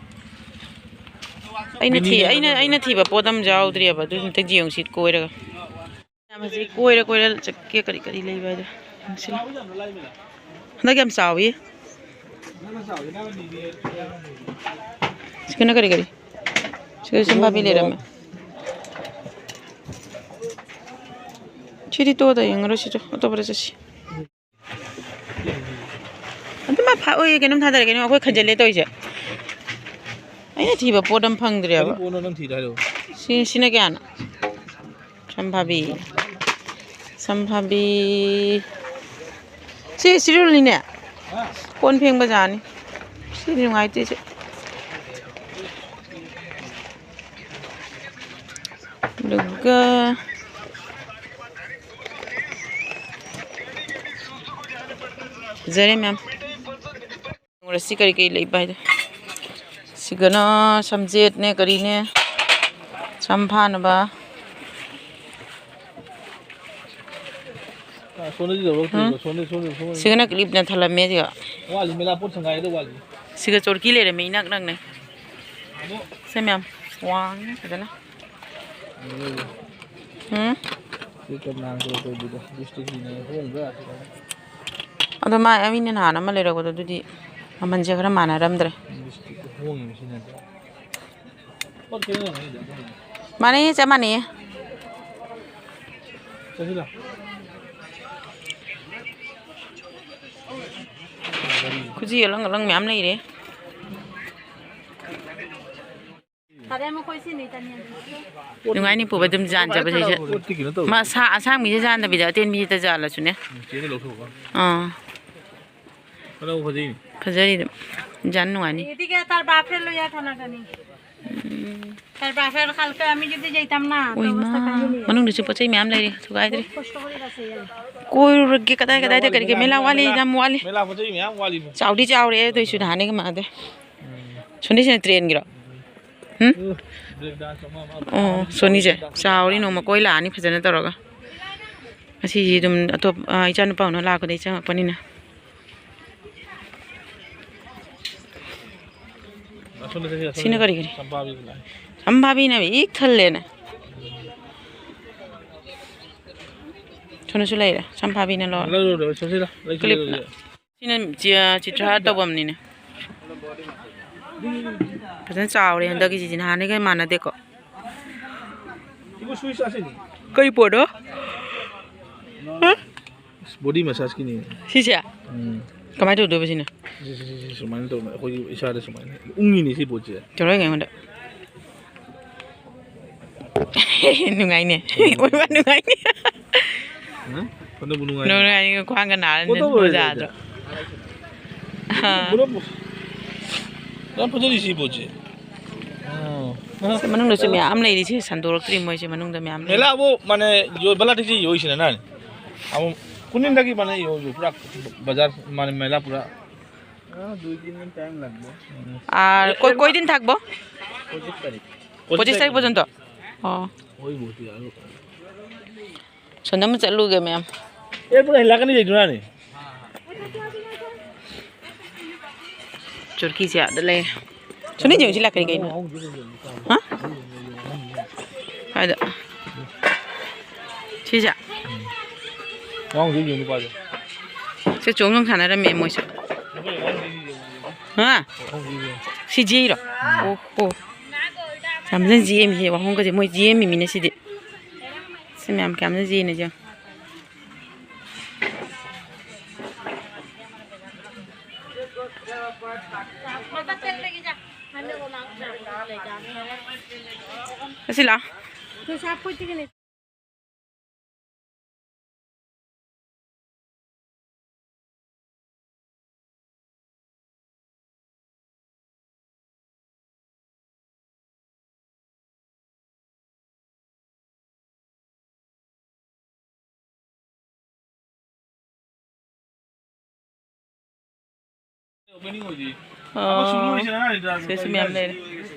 ꯑꯩꯅ ꯊꯤ-, ꯃꯤꯅꯤꯒ ꯑꯩꯅ, ꯅꯠꯇ꯭ꯔꯣ? ꯑꯩꯅ ꯊꯤꯕ ꯄꯣꯠ ꯑꯃꯁꯨ ꯌꯥꯎꯗ꯭ꯔꯤꯑꯕ, ꯑꯗꯨ ꯑꯝꯇ ꯌꯦꯡꯉꯨꯁꯤ ꯀꯣꯏꯔꯒ꯫ ꯃꯌꯥꯝ ꯍꯧꯖꯤꯛ ꯀꯣꯏꯔ ꯀꯣꯏꯔ ꯆꯠꯀꯦ, ꯀꯔꯤ ꯀꯔꯤ ꯂꯩꯕ ꯍꯥꯏꯗꯣ ꯌꯦꯡꯁꯤ ꯂꯥꯎ꯫ ꯍꯟꯗꯛ ꯌꯥꯝ ꯆꯥꯎꯏ꯫ ꯁꯤꯒꯅ ꯀꯔꯤ ꯀꯔꯤ? ꯁꯤꯒ ꯁꯝꯐꯥꯕꯤ ꯂꯩꯔꯝꯃꯦ꯫ ꯁꯤꯗꯤ ꯇꯣꯛꯑꯗ ꯌꯦꯡꯉꯔꯣꯏ, ꯁꯤꯗ ꯑꯇꯣꯞꯄꯗ ꯆꯠꯁꯤ꯫ ꯑꯗꯨꯃ ꯐꯥꯛꯑꯣꯏ, ꯀꯩꯅꯣꯝ ꯊꯥꯗꯔꯦ, ꯀꯩꯅꯣ ꯑꯩꯈꯣꯏ ꯈꯟꯖꯜꯂꯦ ꯇꯧꯔꯤꯁꯦ꯫ ꯑꯩꯅ ꯊꯤꯕ ꯄꯣꯠ ꯑꯃ ꯐꯪꯗ꯭ꯔꯦꯕ꯫ ꯀꯔꯤ ꯄꯣꯠꯅꯣ ꯅꯪ ꯊꯤꯗ ꯍꯥꯏꯔꯣ? ꯁꯤ, ꯁꯤꯅ ꯀꯌꯥꯅꯣ? ꯁꯝꯐꯥꯕꯤ꯫ ꯁꯝꯐꯥꯕꯤ꯫ ꯁꯤ ꯁꯤꯔꯨꯜꯅꯤꯅꯦ꯫ ꯀꯣꯟ ꯐꯦꯡꯕ ꯖꯥꯔꯅꯤ꯫ ꯁꯤꯗꯤ ꯅꯨꯡꯉꯥꯏꯇꯦ ꯁꯤ꯫ ꯑꯗꯨꯒ ꯐꯖꯔꯦ ꯃꯌꯥꯝ꯫ ꯌꯦꯡꯉꯨꯔꯁꯤ ꯀꯔꯤ ꯀꯔꯤ ꯂꯩꯕ ꯍꯥꯏꯗꯣ꯫ ꯁꯤꯒꯅ ꯁꯝꯖꯦꯠꯅꯦ ꯀꯔꯤꯅꯦ ꯁꯝ ꯐꯥꯅꯕ꯫ ꯑ, ꯁꯣꯝꯗꯗꯤ ꯌꯧꯔꯛꯇ꯭ꯔꯤꯕ? ꯎꯝ? ꯁꯣꯝꯗ, ꯁꯣꯝꯗ, ꯁꯣꯝꯗ꯫ ꯁꯤꯒꯅ ꯀ꯭ꯂꯤꯞꯅ ꯊꯜꯂꯝꯃꯦ ꯁꯤꯒ꯫ ꯋꯥꯠꯂꯤ, ꯃꯦꯂꯥ ꯄꯣꯠ ꯁꯪꯒꯥꯏꯗ ꯋꯥꯠꯂꯤ꯫ ꯁꯤꯒ ꯆꯣꯔꯀꯤ ꯂꯩꯔꯝꯃꯦ ꯏꯅꯛ ꯅꯛꯅ꯫ ꯑꯗꯣ ꯁꯦ ꯃꯌꯥꯝ ꯋꯥꯡꯉꯦ ꯐꯖꯅ꯫ ꯎꯝ꯫ ꯁꯤ ꯀꯪꯂꯥ ꯀꯩꯅꯣ ꯇꯧꯕꯤꯗꯣ, ꯗꯤꯁꯇ꯭ꯔꯤꯛꯀꯤꯅꯦ, ꯍꯣꯡꯕ꯭ꯔꯥ? ꯑꯗꯣ ꯃꯥ, ꯃꯤꯅ ꯅꯍꯥꯟ ꯑꯃ ꯂꯩꯔꯛꯄꯗꯣ, ꯑꯗꯨꯗꯤ ꯃꯃꯜꯁꯦ ꯈꯔ ꯃꯥꯟꯅꯔꯝꯗ꯭ꯔꯦ꯫ ꯗꯤꯁꯇ꯭ꯔꯤꯛꯇ ꯍꯣꯡꯉꯤꯕ ꯁꯤꯅꯗꯤ꯫ ꯃꯥꯟꯅꯩꯌꯦ, ꯆꯞ ꯃꯥꯟꯅꯩꯌꯦ꯫ ꯆꯠꯁꯤꯂꯥꯎ꯫ ꯈꯨꯖꯤ ꯑꯂꯪ ꯑꯂꯪ ꯃꯌꯥꯝ ꯂꯩꯔꯦ꯫ ꯅꯨꯡꯉꯥꯏꯅꯤ ꯄꯨꯕ ꯑꯗꯨꯝ ꯖꯥꯟ ꯆꯠꯄꯁꯦ꯫ ꯄꯣꯠꯇꯤ ꯀꯩꯅꯣ ꯇꯧꯋꯦ꯫ ꯃꯥ ꯁꯥ-, ꯑꯁꯥꯡꯕꯤꯁꯦ ꯖꯥꯟꯗꯕꯤꯗ ꯑꯇꯦꯟꯕꯤꯁꯤꯗ ꯖꯥꯜꯂꯁꯨꯅꯦ꯫ ꯎꯝ, ꯆꯦꯅ ꯂꯧꯊꯣꯛꯈ꯭ꯔꯣ꯫ ꯑꯥ꯫ ꯐꯅꯕꯨ ꯐꯖꯩꯅꯦ꯫ ꯐꯖꯔꯤ ꯑꯗꯨꯝ꯫ ꯖꯥꯟ ꯅꯨꯡꯉꯥꯏꯅꯤ꯫ ꯎꯝ꯫ ꯀꯔꯕꯥꯔ ꯈꯔ ꯈꯜꯂꯒ ꯃꯤ ꯌꯨꯝꯗ ꯂꯩꯇꯝꯅ, ꯑꯣꯏ ꯇꯧꯕ ꯃꯥ꯫ ꯁꯛꯀꯅꯤꯅꯦ꯫ ꯃꯅꯨꯡꯗꯁꯨ ꯄꯣꯠ ꯆꯩ ꯃꯌꯥꯝ ꯂꯩꯔꯤ꯫ ꯊꯨꯒꯥꯏꯗ꯭ꯔꯤ꯫ ꯀꯣꯁꯇ ꯀꯣꯔꯤ ꯔꯁ ꯌꯥꯝ꯫ ꯀꯣꯏꯔꯨꯔꯒꯦ꯫ ꯀꯗꯥꯏ ꯀꯗꯥꯏꯗ ꯀꯔꯤ ꯀꯔꯤ ꯃꯦꯂꯥ ꯋꯥꯠꯂꯤ? ꯌꯥꯝ ꯋꯥꯠꯂꯤ꯫ ꯃꯦꯂꯥ ꯄꯣꯠ ꯆꯩ ꯃꯌꯥꯝ ꯋꯥꯠꯂꯤꯕꯣ꯫ ꯆꯥꯎꯗꯤ ꯆꯥꯎꯔꯦ, ꯑꯗꯨꯏꯁꯨ ꯅꯍꯥꯟꯅꯤꯒ ꯃꯥꯟꯅꯗꯦ꯫ ꯎꯝ꯫ ꯁꯣꯅꯤꯁꯤꯅ ꯇ꯭ꯔꯦꯟꯒꯤꯔꯣ? ꯎꯝ? ꯎꯝ꯫ ꯕ꯭ꯔꯦꯛ ꯗꯥꯟꯁ ꯑꯃ ꯑꯃ ꯑꯣ, ꯁꯣꯅꯤꯁꯦ ꯆꯥꯎꯔꯤ꯫ ꯅꯣꯡꯃ ꯀꯣꯏ ꯂꯥꯛꯑꯅꯤ ꯐꯖꯅ ꯇꯧꯔꯒ꯫ ꯉꯁꯤꯁꯤ ꯑꯗꯨꯝ ꯑꯇꯣꯞ-, ꯑ, ꯏꯆꯥꯅꯨꯄꯥ ꯍꯣꯏꯅ ꯂꯥꯛꯄꯗꯒꯤ ꯆꯪꯉꯛꯄꯅꯤꯅ꯫ ꯑꯁꯣꯝꯗ ꯆꯠꯁꯤ, ꯑꯁꯣꯝꯗ ꯁꯤꯅ ꯀꯔꯤ ꯀꯔꯤ? ꯁꯝꯐꯥꯕꯤ ꯂꯥꯛꯑꯦ꯫ ꯁꯝꯐꯥꯕꯤꯅ ꯄꯤꯛ ꯊꯜꯂꯦꯅꯦ꯫ ꯁꯣꯝꯗꯁꯨ ꯂꯩꯔꯦ, ꯁꯝꯐꯥꯕꯤꯅ ꯂꯣꯏꯔꯦ꯫ ꯂꯩꯔꯨꯔꯦ, ꯁꯣꯝꯁꯤꯗ ꯂꯩꯁꯤ, ꯀ꯭ꯂꯤꯞꯅ꯫ ꯂꯩꯔꯨꯔꯦ꯫ ꯁꯤꯅ ꯆꯤ-, ꯆꯤꯇ꯭ꯔꯍꯥꯔ ꯇꯧꯐꯝꯅꯤꯅꯦ꯫ ꯐꯖꯅ ꯆꯥꯎꯔꯦ ꯍꯟꯗꯛꯀꯤꯁꯤꯗꯤ, ꯅꯍꯥꯟꯒꯩꯒ ꯃꯥꯟꯅꯗꯦꯀꯣ꯫ ꯏꯕꯨ ꯁ꯭ꯋꯤꯁ ꯑꯁꯤꯅꯤ꯫ ꯀꯔꯤ ꯄꯣꯠꯅꯣ? ꯍꯥ? ꯕꯣꯗꯤ ꯃꯁꯥꯖꯀꯤꯅꯤ꯫ ꯁꯤꯁꯦ? ꯎꯝ꯫ ꯀꯃꯥꯏꯅ ꯇꯧꯗꯣꯏꯕ ꯁꯤꯅ? ꯁꯤ, ꯁꯤ, ꯁꯤ, ꯁꯤ ꯁꯨꯃꯥꯏꯅ ꯇꯧꯅ ꯑꯩꯈꯣꯏꯒꯤ ꯏꯁꯥꯗ ꯁꯨꯃꯥꯏꯅ ꯎꯪꯉꯤꯅꯦ ꯁꯤ ꯄꯣꯠꯁꯦ꯫ ꯇꯧꯔꯛꯏꯅꯦ ꯑꯩꯉꯣꯟꯗ꯫ ꯅꯨꯡꯉꯥꯏꯅꯦ꯫ ꯑꯣꯏꯕ ꯅꯨꯡꯉꯥꯏꯅꯦ꯫ ꯍꯥ? ꯐꯅꯕꯨ ꯅꯨꯡꯉꯥꯏꯅꯤ꯫ ꯅꯨꯡꯉꯥꯏꯅꯤ, ꯈ꯭ꯋꯥꯡꯒ ꯅꯥꯔꯅꯤ, ꯐꯣꯇꯣ ꯑꯣꯏꯔꯗꯤ ꯃꯣꯖꯥꯗꯣ꯫ ꯑꯥ꯫ ꯄꯨꯂꯞ ꯌꯥꯝ ꯐꯖꯔꯤ ꯁꯤ ꯄꯣꯠꯁꯦ꯫ ꯑꯥ꯫ ꯁꯤ ꯃꯅꯨꯡꯗꯁꯨ ꯃꯌꯥꯝ ꯂꯩꯔꯤ, ꯁꯤ ꯁꯟꯗꯣꯔꯛꯇ꯭ꯔꯤ ꯃꯣꯏꯁꯦ ꯃꯅꯨꯡꯗ ꯃꯌꯥꯝ ꯂꯩꯔꯤ꯫ ꯃꯦꯂꯥꯕꯨ ꯃꯥꯅꯦ ꯌꯣꯏꯕ ꯂꯥꯛꯇ꯭ꯔꯤꯁꯤ ꯌꯣꯏꯁꯤꯅ ꯅꯥꯅꯤ꯫ ꯑꯃꯨꯛ ꯀꯨꯟꯅꯤꯡꯗꯒꯤ ꯃꯥꯅꯦ ꯌꯣꯏ ꯄꯨꯔꯥ ꯕꯖꯥꯔ ꯃꯥꯅꯦ ꯃꯦꯂꯥ ꯄꯨꯔꯥ꯫ हाँ, दो तीन दिन टाइम लग गया। আর কই, কই দিন থাকবো? পঁচিশ তারিখ। পঁচিশ তারিখ পর্যন্ত? ও। ওই ভর্তি আরো। ꯁꯣꯝꯗ ꯑꯃ ꯆꯠꯂꯨꯒꯦ, ꯃꯌꯥꯝ꯫ ꯑꯦ, ꯄꯨꯔꯥ ꯍꯤꯂꯥꯀꯅꯤ ꯂꯩꯗꯨꯅꯅꯦ꯫ ꯆꯨꯔꯀꯤꯁꯦ ꯑꯥꯗ ꯂꯩꯔꯦ꯫ ꯁꯣꯝꯗ ꯌꯦꯡꯉꯨꯁꯤ, ꯂꯥꯛꯀꯅꯤ ꯀꯩꯅꯣ? ꯍꯥ? ꯀꯥꯏꯗ? ꯁꯤꯁꯦ? ꯋꯥꯍꯪꯁꯤ ꯌꯦꯡꯉꯨ ꯅꯨꯄꯥꯁꯦ꯫ ꯁꯤ ꯆꯣꯡ ꯆꯣꯡ ꯁꯥꯟꯅꯔꯝꯃꯦ ꯃꯣꯏꯁꯨ꯫ ꯍꯥ? ꯋꯥꯍꯪꯁꯤ ꯌꯦꯡꯉꯨ꯫ ꯁꯤ ꯖꯤꯔꯣ? ꯑꯣ, ꯑꯣ꯫ ꯌꯥꯝ ꯐꯖꯅ ꯖꯤꯝꯃꯤꯍꯦ, ꯋꯥꯍꯣꯡꯒꯁꯦ ꯃꯣꯏ ꯖꯤꯝꯃꯤ ꯃꯤꯅꯦ ꯁꯤꯗꯤ꯫ ꯁꯤ ꯃꯌꯥꯝ ꯀꯌꯥꯝ ꯐꯖꯅ ꯖꯤꯝꯃꯤꯁꯦ ꯌꯦꯡꯉꯣ꯫ ꯑꯁꯤ ꯂꯥꯛꯑꯣ꯫ ꯑꯣ, ꯁꯤꯁꯨ ꯃꯌꯥꯝ ꯂꯩꯔꯦ꯫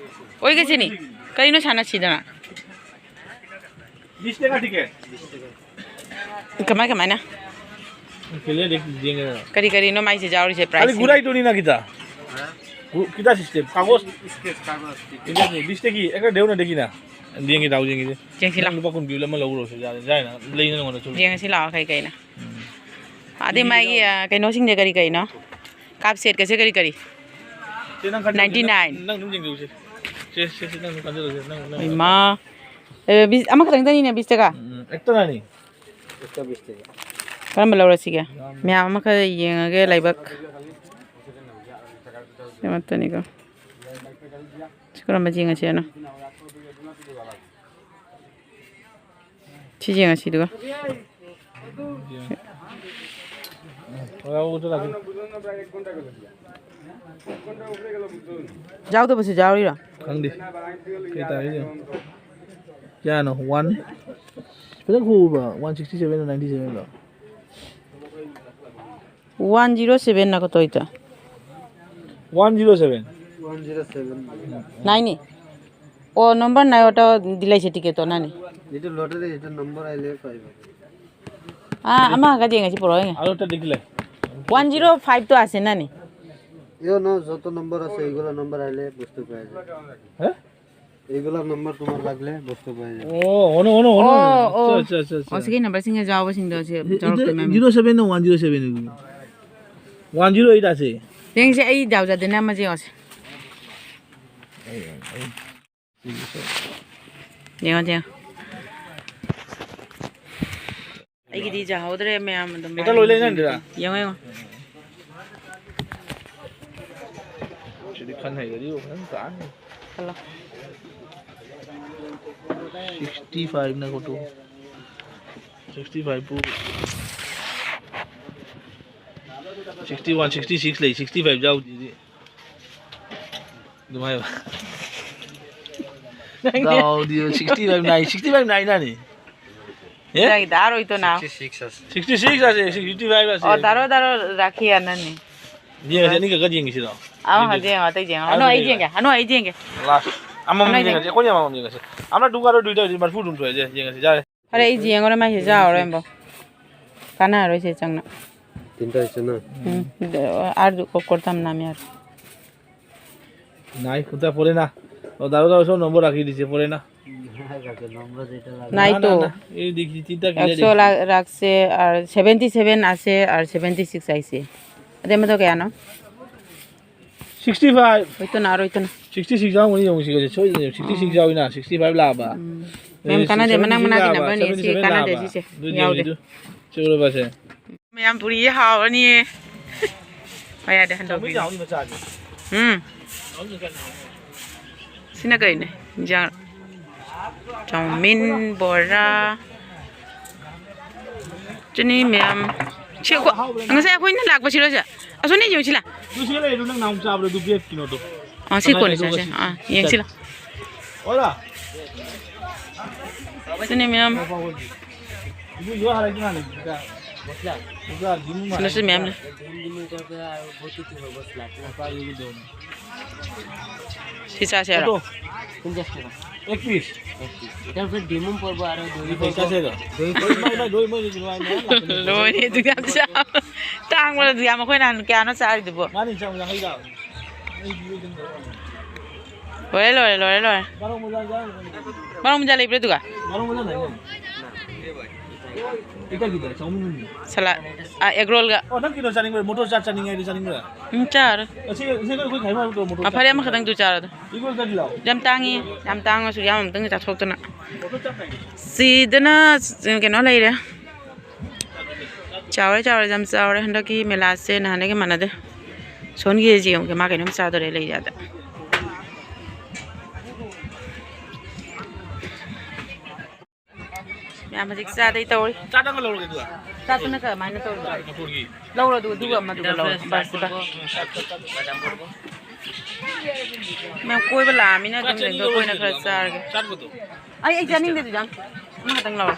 ꯑꯣꯏꯒꯁꯤꯅꯤ꯫ ꯀꯔꯤꯅꯣ ꯁꯥꯟꯅꯁꯤꯗꯅ? ꯀꯃꯥꯏ ꯀꯃꯥꯏꯅ? ꯀꯔꯤ ꯀꯔꯤꯅꯣ ꯃꯥꯏꯁꯦ ꯌꯥꯎꯔꯤꯁꯦ, price? গুড়াই তো নি না কিতা? গুড়-, কিতা system? কাগজ? ঠিক আছে, বিশ টাকা। একটা দেও না, দেখি না। দিয়েঙ্গে, দাও, দিয়েঙ্গে। ꯌꯦꯡꯁꯤ ꯂꯥꯎ꯫ ꯅꯪ ꯂꯨꯄꯥ ꯀꯨꯟ ꯄꯤꯕ ꯑꯃ ꯂꯧꯔꯣ, ꯁꯤ ꯌꯥꯔꯦ, ꯌꯥꯔꯦ, ꯅꯪ ꯂꯩꯅ ꯅꯉꯣꯟꯗ ꯆꯨꯝ꯫ ꯌꯦꯡꯉꯁꯤ ꯂꯥꯛꯑꯣ, ꯀꯩ ꯀꯩꯅꯣ꯫ ꯎꯝ꯫ ꯑꯗꯩ ꯃꯥꯒꯤ, ꯑ, ꯀꯩꯅꯣꯁꯤꯡꯁꯦ ꯀꯔꯤ ꯀꯩꯅꯣ? ꯀꯥꯞ ꯁꯦꯠꯀꯁꯦ ꯀꯔꯤ ꯀꯔꯤ? ꯁꯦ, ꯅꯪ ꯈꯟꯖꯔꯣꯁꯦ, ꯅꯥꯏꯟꯇꯤ ꯅꯥꯏꯟ꯫ ꯅꯪ, ꯅꯪ ꯑꯗꯨꯝ ꯌꯦꯡꯖꯧꯁꯦ꯫ ꯁꯦ, ꯁꯦ, ꯁꯦ, ꯅꯪ ꯑꯗꯨꯝ ꯈꯟꯖꯔꯣꯁꯦ, ꯅꯪ, ꯅꯪ꯫ ꯏꯃꯥ꯫ ꯑꯦ, ꯕꯤꯁ-, ꯑꯃꯈꯛꯇꯪꯗꯅꯤꯅꯦ, ꯕꯤꯁ ꯇꯀꯥ? ꯎꯝ, ꯑꯦꯛꯇ ꯔꯥꯅꯤ꯫ ꯀꯔꯝꯕ ꯂꯧꯔꯁꯤꯒꯦ? ꯃꯌꯥꯝ ꯑꯃꯈꯛ ꯌꯦꯡꯉꯒꯦ ꯂꯥꯏꯕꯛ꯫ ꯁꯤ ꯑꯃꯠꯇꯅꯤꯀꯣ꯫ ꯁꯤ ꯀꯔꯝꯕ ꯌꯦꯡꯉꯁꯤ ꯍꯥꯏꯅꯣ? ꯁꯤ ꯌꯦꯡꯉꯁꯤ ꯑꯗꯨꯒ꯫ ꯌꯥꯎꯗꯕꯁꯨ ꯌꯥꯎꯔꯤꯔꯣ? ꯈꯪꯗꯦ꯫ ꯀꯩ ꯇꯥꯔꯤꯅꯣ? ꯀꯌꯥꯅꯣ? One, ꯈꯤꯇꯪ ꯈꯨꯕ, one sixty seven ꯂꯣ, ninety seven ꯂꯣ? One zero seven না কত এটা? One zero seven. Nine এ? ও, নম্বর নাই, ওটা দিলাইছে টিকেট তো, নানি? এইটো লটাৰী, এইটো নম্বৰ আহিলে পাই যাব। আ, আমাৰ আগত দিয়ে গেছি পড়ো। আৰু এটা দেখিলে? One zero five তো আছে, নানি? এইও ন, যত নম্বৰ আছে, এইগুলা নম্বৰ আহিলে বস্তু পাই যায়। হে? এইগুলা নম্বৰ তোমাৰ লাগিলে বস্তু পাই যায়। অ, অনো, অনো, অনো। অ, অ। আচ্ছা, আচ্ছা, আচ্ছা, আচ্ছা। অ, sige, number ꯁꯤꯡ ꯌꯥꯎꯕꯁꯤꯡꯗꯣ ꯁꯤ ꯏ-, ꯏꯗ ꯌꯥꯎꯔꯛꯇꯣꯏ ꯃꯌꯥꯝ꯫ Zero seven ꯅ one zero seven ꯅꯤ꯫ One zero eight আছে। ꯌꯦꯡꯁꯦ, ꯑꯩ ꯗꯥꯎ ꯌꯥꯗꯦꯅ ꯑꯃ ꯌꯦꯡꯉꯁꯦ꯫ ꯑꯩ, ꯑꯩ, ꯌꯦꯡꯉꯣ, ꯌꯦꯡꯉꯣ꯫ ꯑꯩꯒꯤꯗꯤ ꯌꯥꯍꯧꯗ꯭ꯔꯦ, ꯃꯌꯥꯝ ꯑꯗꯨꯝ ꯍꯦꯛꯇ ꯂꯣꯏ ꯂꯩꯅꯗ꯭ꯔꯥ? ꯌꯦꯡꯉꯣ, ꯌꯦꯡꯉꯣ꯫ ꯁꯤꯗꯤ ꯈꯟ ꯍꯩꯔꯗꯤ ꯐꯖꯅ ꯇꯥꯅꯤ꯫ ꯈꯜꯂꯣ꯫ Sixty five ꯅ ꯀꯣꯇꯨ꯫ Sixty five ꯄꯨ꯫ Sixty one, sixty six ꯂꯩ, sixty five ꯌꯥꯎꯗꯦꯗꯤ꯫ ꯑꯗꯨꯃꯥꯏꯅ꯫ ꯅꯪꯗꯤ ꯗꯥꯎꯗꯤ sixty five ꯅꯥꯏ, sixty five ꯅꯥꯏ ꯅꯥꯅꯤ꯫ ꯑꯦ? ꯅꯪꯒꯤ ꯗꯥꯔꯣꯏꯗꯣ ꯅꯥ꯫ Sixty six আছে। Sixty six আছে, sixty five আছে। ꯑꯣ, ꯗꯥꯔꯣ, ꯗꯥꯔꯣ, ꯔꯥꯈꯤ ꯑꯅꯅꯤ꯫ ꯌꯦꯡꯉꯁꯤ, ꯑꯅꯤꯈꯛꯀ ꯌꯦꯡꯉꯤꯁꯤꯔꯣ? ꯑꯥ, ꯌꯦꯡꯗꯣꯏꯁꯦ꯫ ꯌꯦꯡꯉꯣ, ꯑꯇꯩ ꯌꯦꯡꯉꯣ꯫ ꯑꯅꯣ, ꯑꯩ ꯌꯦꯡꯒꯦ꯫ ꯑꯅꯣ, ꯑꯩ ꯌꯦꯡꯒꯦ꯫ ꯂꯥꯁ꯫ ꯑꯃꯃꯝ ꯑꯅꯣ, ꯑꯩ ꯌꯦꯡꯉꯁꯤ꯫ ꯌꯦꯡꯒꯦ꯫ ꯑꯩꯈꯣꯏꯅꯤ ꯑꯃꯃꯝ ꯌꯦꯡꯉꯁꯤ꯫ ꯑꯃꯅ ꯇꯨ ꯀꯥꯔꯣ, ꯇꯨ ꯇꯧꯔꯗꯤ ꯃꯔꯤꯐꯨ ꯑꯗꯨꯝ ꯊꯣꯛꯑꯦ꯫ ꯌꯦꯡꯉꯁꯤ, ꯌꯥꯔꯦ꯫ ꯐꯔꯦ, ꯑꯩ ꯌꯦꯡꯉꯨꯔꯦ, ꯃꯥꯏꯁꯦ ꯆꯥꯎꯔꯦ ꯑꯃꯨꯛ꯫ ꯀꯥꯟꯅꯔꯔꯣꯏꯁꯦ ꯆꯪꯅ꯫ ꯎꯝ, ꯑꯥꯔꯗꯨ ꯀꯣ-, ꯀꯣꯔ ꯇꯝ ꯅꯥꯝ ꯌꯥꯔꯦ꯫ নাই, কোথায় পড়ে না? ও, দাঁড়াও, দাঁড়াও, সব নম্বর রাখিয়ে দিচ্ছে, পড়ে না। নাই না, তো। না, না, এই দেখি, তিনটা clear একশো দেখি। লা-, রাখছে, আর সেভেন্টি সেভেন আছে, আর সেভেন্টি সিক্স আইছে। এদের মধ্যে কেন? Sixty five. হইতো না, আর হইতো না। সিক্সটি সিক্স যাও, উনি যাও, সিক্সটি সিক্স যাও না, সিক্সটি ফাইভ লাভা। হুম। এই ম্যাম, কানা দে, সিক্সটি মানাং, মানাং, লাভা, কিনা, বনি, সেভেন্টি সেভেন কানা দে, লাভা। সিসে। দুই, দুই, দুই। চলো, বাসে। ꯃꯌꯥꯝ ꯄꯨꯔꯤ ꯍꯥꯎꯔꯅꯤꯌꯦ꯫ ꯍꯣꯏ, ꯌꯥꯗꯦ, ꯍꯟꯗꯣꯛꯄꯤꯒꯦ꯫ ꯎꯝ꯫ ꯁꯤꯅ ꯀꯩꯅꯦ? ꯏꯟꯖꯥꯡ꯫ ꯆꯧꯃꯤꯟ, ꯕꯣꯔꯥ꯫ ꯆꯤꯅꯤ ꯃꯌꯥꯝ꯫ ꯁꯤ ꯑꯩꯈꯣꯏ, ꯉꯁꯥꯏ ꯑꯩꯈꯣꯏꯅ ꯂꯥꯛꯄꯁꯤꯔꯣ ꯁꯦ? ꯑꯁꯣꯝꯗ ꯌꯦꯡꯁꯤꯂꯥ꯫ ꯑꯗꯨ ꯁꯤꯗ ꯂꯩꯔꯦ, ꯑꯗꯨ ꯅꯪ ꯅꯍꯥꯟ ꯆꯥꯕꯗꯣ ꯑꯗꯨ ꯕ꯭ꯔꯦꯗꯀꯤꯅꯣꯗꯣ꯫ ꯑꯥ, ꯁꯤ ꯀꯣꯟꯅ ꯆꯥꯁꯦ꯫ ꯑꯥ, ꯌꯦꯡꯁꯤꯂꯥ꯫ ꯍꯣꯏꯔꯥ? ꯁꯤꯅꯤ ꯃꯌꯥꯝ꯫ ꯁꯤꯗꯁꯨ ꯃꯌꯥꯝ ꯂꯩ꯫ ꯁꯤ ꯆꯥꯁꯦ ꯍꯥꯏꯔꯣ? এক পিস। এটা ফের ডিমও পড়বো, আরো দই পড়বো। দই পড়বো। ꯂꯣꯏꯔꯦ, ꯑꯗꯨ ꯌꯥꯝ ꯆꯥ-, ꯇꯥꯡꯕ꯭ꯔꯥ ꯑꯗꯨ ꯌꯥꯝ? ꯑꯩꯈꯣꯏ ꯅꯍꯥꯟ ꯀꯌꯥꯅꯣ ꯆꯥꯔꯤꯗꯨꯕꯣ? ꯃꯥꯅꯤ, ꯆꯥꯝꯃ ꯌꯥꯡꯈꯩ ꯇꯥꯕꯅꯤ꯫ ꯂꯣꯏꯔꯦ, ꯂꯣꯏꯔꯦ, ꯂꯣꯏꯔꯦ, ꯂꯣꯏꯔꯦ꯫ ꯕꯥꯔꯣ ꯃꯣꯖꯥ ꯆꯥꯔꯤꯕꯅꯤ꯫ ꯕꯥꯔꯣ ꯃꯣꯖꯥ ꯂꯩꯕ꯭ꯔꯥ ꯑꯗꯨꯒ? ꯕꯥꯔꯣ ꯃꯣꯖꯥ ꯂꯩꯅꯦ꯫ ꯏꯇꯒꯤꯗ ꯆꯧꯃꯤꯟ꯫ ꯁꯂꯥꯗ꯫ ꯑꯥ, ꯑꯦꯒ ꯔꯣꯜꯒ꯫ ꯑꯣ, ꯅꯪ ꯀꯩꯅꯣ ꯆꯥꯅꯤꯡꯕ꯭ꯔꯥ? ꯃꯣꯇꯣꯔ ꯆꯥꯠ ꯆꯥꯅꯤꯡꯉꯦ ꯍꯥꯏꯗꯤ ꯆꯥꯅꯤꯡꯕ꯭ꯔꯥ? ꯎꯝ, ꯆꯥꯔꯣꯏ꯫ ꯑꯁꯤ, ꯑꯁꯤ ꯑꯩꯈꯣꯏ ꯈꯥꯏꯃ ꯃꯣꯇꯣꯔ ꯑꯥ, ꯐꯔꯦ, ꯆꯥꯠ꯫ ꯑꯃꯈꯛꯇꯪꯗꯨ ꯆꯥꯔꯣ ꯑꯗꯣ꯫ ꯏꯒꯣꯔ ꯀꯗꯤ ꯂꯥꯎ꯫ ꯌꯥꯝ ꯇꯥꯡꯉꯤ꯫ ꯌꯥꯝ ꯇꯥꯡꯉꯁꯨ ꯌꯥꯝ ꯑꯃꯇꯪ ꯆꯥꯊꯣꯛꯇꯅ꯫ ꯃꯣꯇꯣꯔ ꯆꯥꯠ ꯀꯥꯏꯅ꯫ ꯁꯤꯗꯅ ꯀꯩꯅꯣ ꯂꯩꯔꯦ꯫ ꯆꯥꯎꯔꯦ, ꯆꯥꯎꯔꯦ, ꯌꯥꯝ ꯆꯥꯎꯔꯦ꯫ ꯍꯟꯗꯛꯀꯤ ꯃꯦꯂꯥꯁꯦ ꯅꯍꯥꯟꯗꯒꯤ ꯃꯥꯟꯅꯗꯦ꯫ ꯁꯣꯟꯒꯤꯁꯦ ꯌꯦꯡꯉꯨꯒꯦ, ꯃꯥ ꯀꯩꯅꯣꯝ ꯆꯥꯗꯣꯔꯦ ꯂꯩ ꯌꯥꯗ꯫ ꯃꯌꯥꯝ ꯍꯧꯖꯤꯛ ꯆꯥꯗꯩ ꯇꯧꯔꯤ꯫ ꯆꯥꯗꯒ ꯂꯧꯔꯒꯦ ꯑꯗꯨꯒ? ꯆꯥꯗꯨꯅ ꯀꯃꯥꯏꯅ ꯇꯧꯔꯤꯕ? ꯃꯣꯇꯣꯔꯒꯤ꯫ ꯂꯧꯔꯣ ꯑꯗꯨ, ꯑꯗꯨꯒ ꯑꯃꯗꯨꯒ ꯂꯧꯔꯣ꯫ ꯕꯁꯇꯨꯒ꯫ ꯃꯌꯥꯝ ꯀꯣꯏꯕ ꯂꯥꯛꯑꯃꯤꯅ ꯑꯗꯨꯝ ꯂꯦꯡꯗꯣ ꯑꯩꯈꯣꯏꯅ ꯈꯔ ꯆꯥꯔꯒꯦ꯫ ꯆꯥꯗꯕꯗꯣ? ꯑꯩ, ꯑꯩ ꯆꯥꯅꯤꯡꯗꯦ ꯑꯗꯨꯗ꯫ ꯑꯃꯈꯛꯇꯪ ꯂꯧꯔꯣ꯫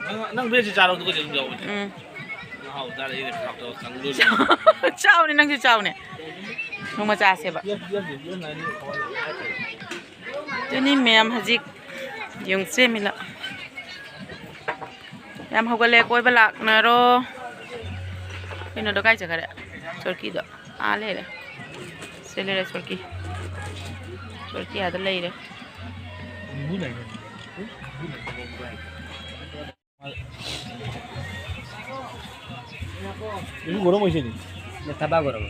ꯅꯪ, ꯅꯪ ꯕ꯭ꯔꯦꯗꯁꯦ ꯆꯥꯔꯣ, ꯑꯗꯨꯒ ꯑꯗꯨꯝ ꯌꯥꯎꯕꯅꯦ꯫ ꯎꯝ꯫ ꯆꯥꯎꯅꯦ, ꯅꯪꯁꯨ ꯆꯥꯎꯅꯦ꯫ ꯅꯣꯡꯃ ꯆꯥꯁꯦꯕ꯫ ꯑꯗꯨꯅꯤ ꯃꯌꯥꯝ ꯍꯧꯖꯤꯛ ꯌꯦꯡ ꯁꯦꯝꯃꯤꯂ꯫ ꯌꯥꯝ ꯍꯧꯒꯠꯂꯦ, ꯀꯣꯏꯕ ꯂꯥꯛꯅꯔꯣ꯫ ꯀꯩꯅꯣꯗꯣ ꯀꯥꯏ ꯆꯠꯈꯔꯦ? ꯆꯣꯔꯀꯤꯗꯣ ꯑꯥ ꯂꯩꯔꯦ꯫ ꯁꯤ ꯂꯩꯔꯦ ꯆꯣꯔꯀꯤ꯫ ꯆꯣꯔꯀꯤ ꯑꯥꯗ ꯂꯩꯔꯦ꯫ ꯏꯕꯨꯡ ꯒꯣꯔꯝ ꯑꯣꯏꯁꯤꯅꯤ꯫ ꯊꯕꯛ ꯒꯣꯔꯝ꯫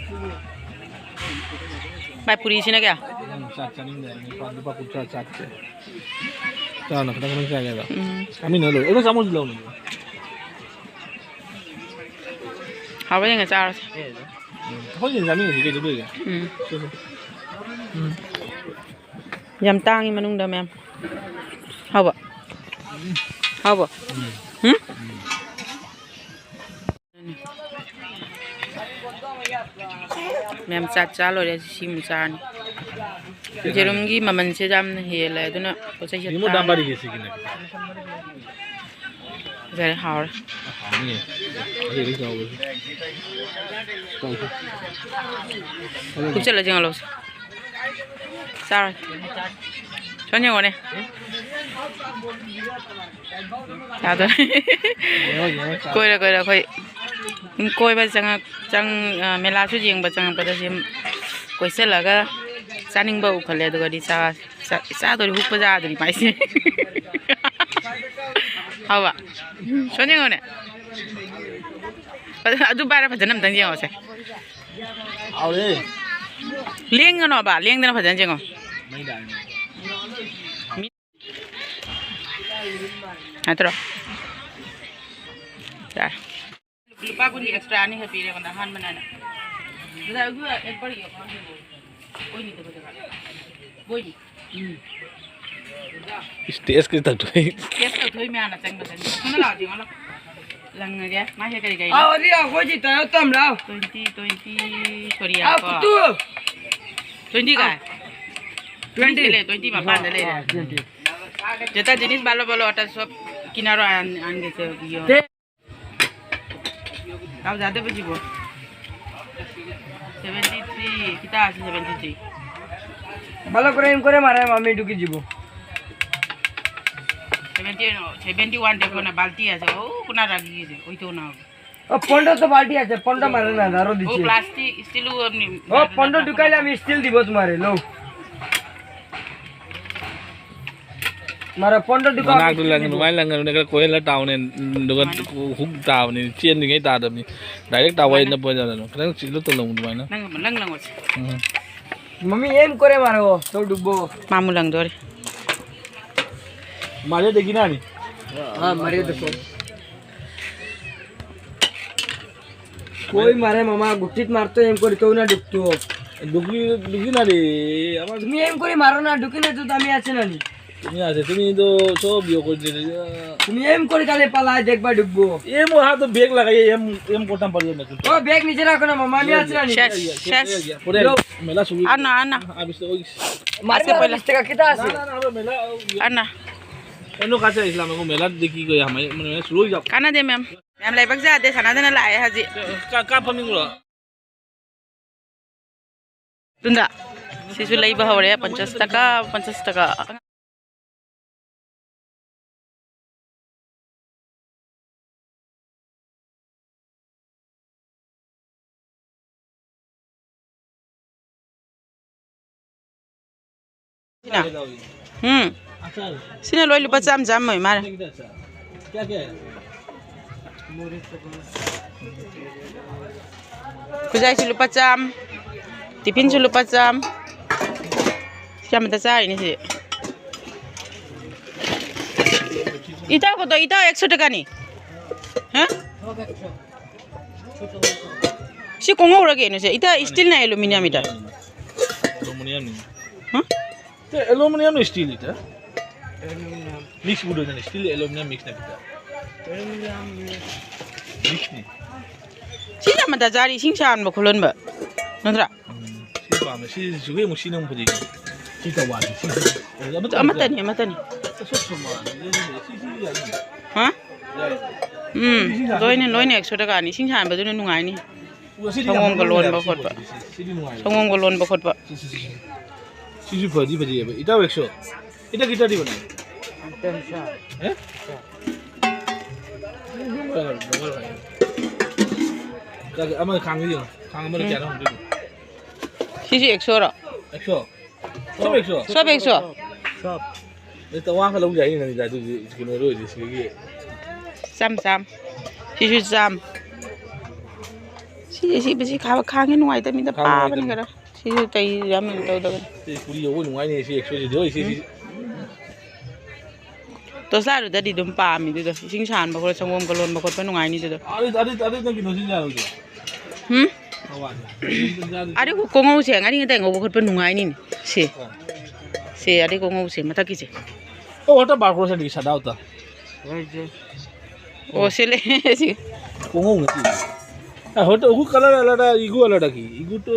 ꯃꯥꯏ ꯄꯨꯔꯤꯁꯤꯅ ꯀꯌꯥ? ꯅꯪ ꯆꯥꯛ ꯆꯥꯅꯤꯡꯗꯦ ꯍꯥꯏꯕꯅꯤ, ꯂꯨꯄꯥ, ꯂꯨꯄꯥ ꯀꯨꯟꯊ꯭ꯔꯥ ꯆꯥꯛꯁꯦ꯫ ꯆꯥꯅ ꯈꯤꯇꯪ ꯈꯤꯇꯪ ꯆꯥꯒꯦ ꯍꯥꯏꯕ? ꯎꯝ꯫ ꯆꯥꯃꯤꯟꯅ ꯂꯣꯏꯔꯦ꯫ ꯑꯩꯈꯣꯏ ꯆꯥꯃꯁ ꯂꯧꯅꯤ꯫ ꯍꯥꯎꯕ ꯌꯦꯡꯉ ꯆꯥꯔꯁꯤ꯫ ꯎꯝ꯫ ꯑꯩꯈꯣꯏ ꯌꯦꯟ ꯆꯥꯃꯤꯟꯅꯁꯤ ꯀꯩꯗꯧꯗꯣꯏꯒꯦ? ꯎꯝ꯫ ꯁꯦ, ꯁꯦ꯫ ꯎꯝ꯫ ꯌꯥꯝ ꯇꯥꯡꯉꯤ ꯃꯅꯨꯡꯗ ꯃꯌꯥꯝ꯫ ꯍꯥꯎꯕ? ꯍꯥꯎꯕ? ꯎꯝ꯫ ꯎꯝ? ꯃꯌꯥꯝ ꯆꯥꯛ ꯆꯥ ꯂꯣꯏꯔꯦ, ꯁꯤꯃꯨꯛ ꯆꯥꯔꯅꯤ꯫ ꯌꯦꯔꯨꯝꯒꯤ ꯃꯃꯜꯁꯦ ꯌꯥꯝꯅ ꯍꯦꯜꯂꯦ, ꯑꯗꯨꯅ ꯄꯣꯠ ꯆꯩꯁꯦ ꯌꯦꯔꯨꯝ ꯗꯥꯝ ꯇꯥꯡꯉꯦ꯫ ꯕꯥꯔꯤꯒꯤ ꯁꯤꯒꯤꯅꯦ꯫ ꯐꯖꯔꯦ, ꯍꯥꯎꯔꯦ꯫ ꯍꯥꯎꯅꯤꯌꯦ꯫ ꯑꯗꯨꯗꯤ ꯆꯥꯎꯕꯁꯦ꯫ ꯆꯥꯎꯁꯦ꯫ ꯀꯨꯞꯁꯜꯂ ꯆꯤꯡꯍꯜꯂꯣꯁꯦ꯫ ꯆꯥꯔꯣꯏ꯫ ꯁꯣꯝ ꯌꯦꯡꯉꯣꯅꯦ꯫ ꯌꯥꯗ꯭ꯔꯦ꯫ ꯌꯦꯡꯉꯣ, ꯌꯦꯡꯉꯣ, ꯆꯥꯔꯣ꯫ ꯀꯣꯏꯔ ꯀꯣꯏꯔ ꯑꯩꯈꯣꯏ ꯁꯨꯝ ꯀꯣꯏꯕ ꯆꯪꯉꯛ-, ꯆꯪ-, ꯑ, ꯃꯦꯂꯥꯁꯨ ꯌꯦꯡꯕ ꯆꯪꯉꯛꯄꯗ ꯁꯤ ꯀꯣꯏꯁꯜꯂꯒ ꯆꯥꯅꯤꯡꯕ ꯎꯈꯠꯂꯦ, ꯑꯗꯨꯒꯗꯤ ꯆꯥ-, ꯆꯥ-, ꯆꯥꯗꯣꯔꯤ, ꯍꯨꯛꯄ ꯌꯥꯗ꯭ꯔꯤ ꯃꯥꯏꯁꯦ꯫ ꯍꯥꯎꯕ? ꯁꯣꯝ ꯌꯦꯡꯉꯣꯅꯦ꯫ ꯑꯗꯨ ꯄꯥꯏꯔ ꯐꯖꯅ ꯑꯝꯇꯪ ꯌꯦꯡꯉꯣꯁꯦ꯫ ꯍꯥꯎꯔꯦ꯫ ꯂꯦꯡꯒꯅꯣꯕ, ꯂꯦꯡꯗꯅ ꯐꯖꯅ ꯌꯦꯡꯉꯣ꯫ ꯃꯩ ꯂꯥꯛꯑꯦ꯫ ꯅꯠꯇ꯭ꯔꯣ? ꯌꯥꯔꯦ꯫ ꯂꯨꯄꯥ ꯀꯨꯟꯒꯤ ꯑꯦꯛꯁꯇ꯭ꯔꯥ ꯑꯅꯤꯈꯛ ꯄꯤꯔꯦ ꯑꯩꯉꯣꯟꯗ ꯑꯍꯥꯟꯕꯅꯦꯅ꯫ ꯗꯥꯗꯥ, ꯑꯗꯨ ꯑꯦꯛꯕꯔꯒꯤ ꯑꯣꯐꯔ ꯍꯥꯏꯕꯨ ꯕꯣꯏꯅꯤ꯫ ꯏꯁꯇꯦꯖꯀꯤ ꯇꯧꯊꯣꯛꯏ꯫ ꯏꯁꯇꯦꯖ ꯇꯧꯊꯣꯛꯏ ꯃꯌꯥꯝꯅ ꯆꯪꯕ ꯆꯪꯕ꯫ ꯁꯣꯝꯗ ꯂꯥꯛꯑꯣ, ꯌꯦꯡꯉꯣ ꯂꯥꯛꯑꯣ꯫ ꯂꯪꯉꯒꯦ꯫ ꯃꯥꯁꯦ ꯀꯔꯤ ꯀꯔꯤꯅꯣ? ꯑꯥ, ꯑꯗꯨꯗꯤ ꯑꯩꯈꯣꯏꯁꯤ ꯇꯧꯔ ꯇꯝ ꯂꯥꯎ꯫ Twenty, twenty, sorry, ꯑꯥ, ꯀꯣ꯫ ꯄꯨꯇꯨ꯫ Twenty ꯀꯥꯏ? ꯑꯥ꯫ Twenty꯫ Twenty ꯂꯩ, twenty ꯃꯄꯥꯟꯗ ꯂꯩꯔꯦ꯫ ꯑꯥ, twenty꯫ ꯖꯦꯇꯥ ꯖꯤꯅꯤꯁ ꯕꯥꯂꯣ ꯕꯥꯂꯣ ꯑꯇ ꯁꯣꯞ ꯀꯤꯅꯥꯔꯣ ꯑꯟ-, ꯑꯟꯒꯦꯁꯦ ꯌꯣ꯫ ꯇꯦ- তাও যাতে বুঝিব। সেভেন্টি থ্রি, কিতা আছে সেভেন্টি থ্রি? ভালো করে এম করে মারে, আমি ঢুকি যাব। সেভেন্টি, সেভেন্টি ওয়ান দেখো না, বালতি আছে, ও কোনা রাখি গেছে, ওই তো না হবে। ও, পনেরো তো বালতি আছে, পনেরো মারে না, আরো ও দিচ্ছি। প্লাস্টিক, স্টিলও আপনি ও, পনেরো ঢুকাইলে আমি স্টিল দিব তোমারে, লো। Mara pondo di mana aku lang, lumayan lang, ano, nagkakuha lang tao na, lugan, hug tao ni, siya ni ngay tao ni, direct tao ay na po na, ano, kailangan sila to lang, lumayan na. Lang, lang, lang, what's? Mhm. Mami, em kore maro, to dubo. Mamu lang dori. Mare de ginani. Ha, mare de ko. কই মারে মামা, গুটিত মারতো, এম করি তো না ঢুকতো। ঢুকি, ঢুকি না রে, আমার তুমি এম করি মারো না, ঢুকি না তো আমি আছে না নি। তুমি আছে, তুমি তো সব ইয়ে করে দিলে। তুমি এম করি তাহলে পালায় দেখবা ঢুকবো। এম ও হাত ব্রেক লাগাই, এম, এম করতাম পারি না। ও ব্রেক নিচে রাখো না মামা, আমি আছে না নি। শেষ, শেষ। পরে লো। মেলা শুরু। আর না, আর না। আমি তো ওই মারবে আজকে পয়লা। বিশ টাকা কিতা আছে? না, না, না, আমরা মেলা, ওই আর না। অন্য কাছে আসলাম, এখন মেলার দেখি কই, আমার মানে মেলা শুরু হয়ে যাবে। কানা দে ma'am. Ma'am, laibak ja de sana dana lai haji. Ka, ka paming lo. Tunda. Sisu laiba hore, panchas taka, panchas taka. Sina. Hmm. Sina loi lupa cham cham moi mar. Kujai si lupa cham. Tiffin si lupa cham. Cham ta chai ni si. Ita ko to, ita ekso taka ni. Ha? Si kongo ura ke no se. Ita steel na aluminium ita? Aluminium ni. Ha? Te aluminium ni steel ita? Mix budo na steel aluminium mix na kita. Mix ni. Si na mata jari sing san ba kulon ba. Nandra. ꯁꯤ ꯄꯥꯝꯃꯦ꯫ ꯁꯤꯁꯤꯁꯨ ꯍꯦꯛ ꯑꯃꯨꯛ ꯁꯤꯅ ꯑꯃꯨꯛ ꯐꯖꯩ꯫ ꯁꯤ ꯇꯧꯕꯥꯜꯁꯦ꯫ ꯁꯤꯁꯤ ꯑꯃꯠꯇ ꯑꯃꯠꯇꯅꯤ, ꯑꯃꯠꯇꯅꯤ꯫ ꯑꯁꯨꯛ ꯁꯨꯝ ꯃꯥꯜꯂꯦ꯫ ꯁꯤ, ꯁꯤ, ꯁꯤ ꯌꯥꯏꯅꯦ꯫ ꯍꯥ? ꯌꯥꯏ꯫ ꯎꯝ, ꯂꯣꯏꯅ, ꯂꯣꯏꯅ ꯑꯦꯛꯁꯣ ꯇꯀꯥꯅꯤ꯫ ꯏꯁꯤꯡ ꯁꯥꯍꯟꯕꯗꯨꯅ ꯅꯨꯡꯉꯥꯏꯅꯤ꯫ ꯁꯪꯒꯣꯝꯒ ꯂꯣꯟꯕ ꯈꯣꯠꯄ꯫ ꯁꯤꯗꯤ ꯅꯨꯡꯉꯥꯏ꯫ ꯁꯪꯒꯣꯝꯒ ꯂꯣꯟꯕ ꯈꯣꯠꯄ꯫ ꯁꯤ, ꯁꯤ, ꯁꯤ, ꯁꯤ꯫ ꯁꯤꯁꯨ ꯐꯗꯤ ꯐꯖꯩꯌꯦꯕ꯫ ꯏꯇꯥꯎ ꯑꯦꯛꯁꯣ꯫ ꯏꯇꯥꯎ ꯀꯤꯇꯥꯗꯤ ꯕꯅꯥꯏ꯫ ꯇꯦꯟꯁꯟ꯫ ꯍꯦ? ꯀ-, ꯑꯃ ꯈꯥꯡꯗ ꯌꯦꯡꯉꯣ꯫ ꯈꯥꯡ ꯑꯃꯗ ꯎꯝ꯫ ꯀꯌꯥꯅꯣ ꯍꯪꯗꯣꯏꯅꯣ? ꯁꯤꯁꯨ ꯑꯦꯛꯁꯣꯔꯣ? ꯑꯦꯛꯁꯣ꯫ ꯁꯣꯞ ꯑꯦꯛꯁꯣ꯫ ꯁꯣꯞ ꯑꯦꯛꯁꯣ꯫ ꯁꯣꯞ꯫ ꯑꯗꯩ ꯇꯋꯥ ꯑꯃ ꯂꯧ ꯌꯥꯏꯅꯤ ꯅꯪꯒꯤꯗ ꯑꯗꯨꯗꯤ ꯀꯩꯅꯣ ꯂꯣꯏꯔꯗꯤ ꯁꯤꯗꯒꯤ꯫ ꯆꯥꯝ ꯆꯥꯝ꯫ ꯁꯤꯁꯨ ꯆꯥꯝ꯫ ꯁꯤ, ꯁꯤ, ꯁꯤ ꯈꯥ-, ꯈꯥꯡꯉꯦ ꯅꯨꯡꯉꯥꯏꯇꯕꯅꯤꯗ ꯈꯥꯡ ꯄꯥꯕꯅꯤ ꯅꯨꯡꯉꯥꯏꯇꯕꯅꯤ꯫ ꯈꯔ꯫ ꯁꯤꯁꯨ ꯇꯩ ꯌꯥꯝ ꯀꯩꯅꯣ ꯇꯧꯗꯕꯅꯤ꯫ ꯁꯤ ꯄꯨꯔꯤ ꯌꯧꯕ ꯅꯨꯡꯉꯥꯏꯅꯤ ꯁꯤ ꯑꯦꯛꯁꯣꯁꯤꯗꯤ꯫ ꯍꯣꯏ ꯁꯤ, ꯎꯝ꯫ ꯁꯤ, ꯁꯤ꯫ ꯇꯣꯁꯂꯥꯗꯨꯗꯗꯤ ꯑꯗꯨꯝ ꯄꯥꯝꯃꯤ ꯑꯗꯨꯗꯣ꯫ ꯏꯁꯤꯡ ꯁꯥꯍꯟꯕ ꯈꯣꯠꯄ, ꯁꯪꯒꯣꯝꯒ ꯂꯣꯟꯕ ꯈꯣꯠꯄ ꯅꯨꯡꯉꯥꯏꯅꯤ ꯑꯗꯨꯗꯣ꯫ ꯑꯗꯨ, ꯑꯗꯨ, ꯑꯗꯨ ꯅꯪ ꯀꯩꯅꯣꯁꯤꯗꯤ ꯌꯥꯔꯣꯏꯗ꯭ꯔꯣ? ꯍꯨꯝ? ꯊꯋꯥꯁꯦ꯫ ꯑꯗꯨ ꯀꯣꯡꯉꯧꯁꯦ ꯉꯥꯔꯤ ꯉꯇꯥꯏ ꯉꯧꯕ ꯈꯣꯠꯄ ꯅꯨꯡꯉꯥꯏꯅꯤꯅꯦ꯫ ꯁꯤ꯫ ꯁꯤ ꯑꯗꯩ ꯀꯣꯡꯉꯧꯁꯦ ꯃꯊꯛꯀꯤꯁꯦ꯫ ꯑꯣ, ꯍꯣꯇꯦꯜ ꯕꯥꯔꯀꯣꯁ ꯑꯗꯒꯤ ꯁꯗꯥꯎꯇ꯫ ꯑꯣ, ꯁꯤ ꯂꯩ꯫ ꯁꯤ꯫ ꯀꯣꯡꯉꯧ ꯅꯠꯇꯦ꯫ ꯑ, ꯍꯣꯇꯦꯜ, ꯎꯒꯨ ꯀꯂꯔ ꯑꯂꯥꯗ, ꯏꯒꯨ ꯑꯂꯥꯗ ꯀꯤ? ꯏꯒꯨ ꯇꯣ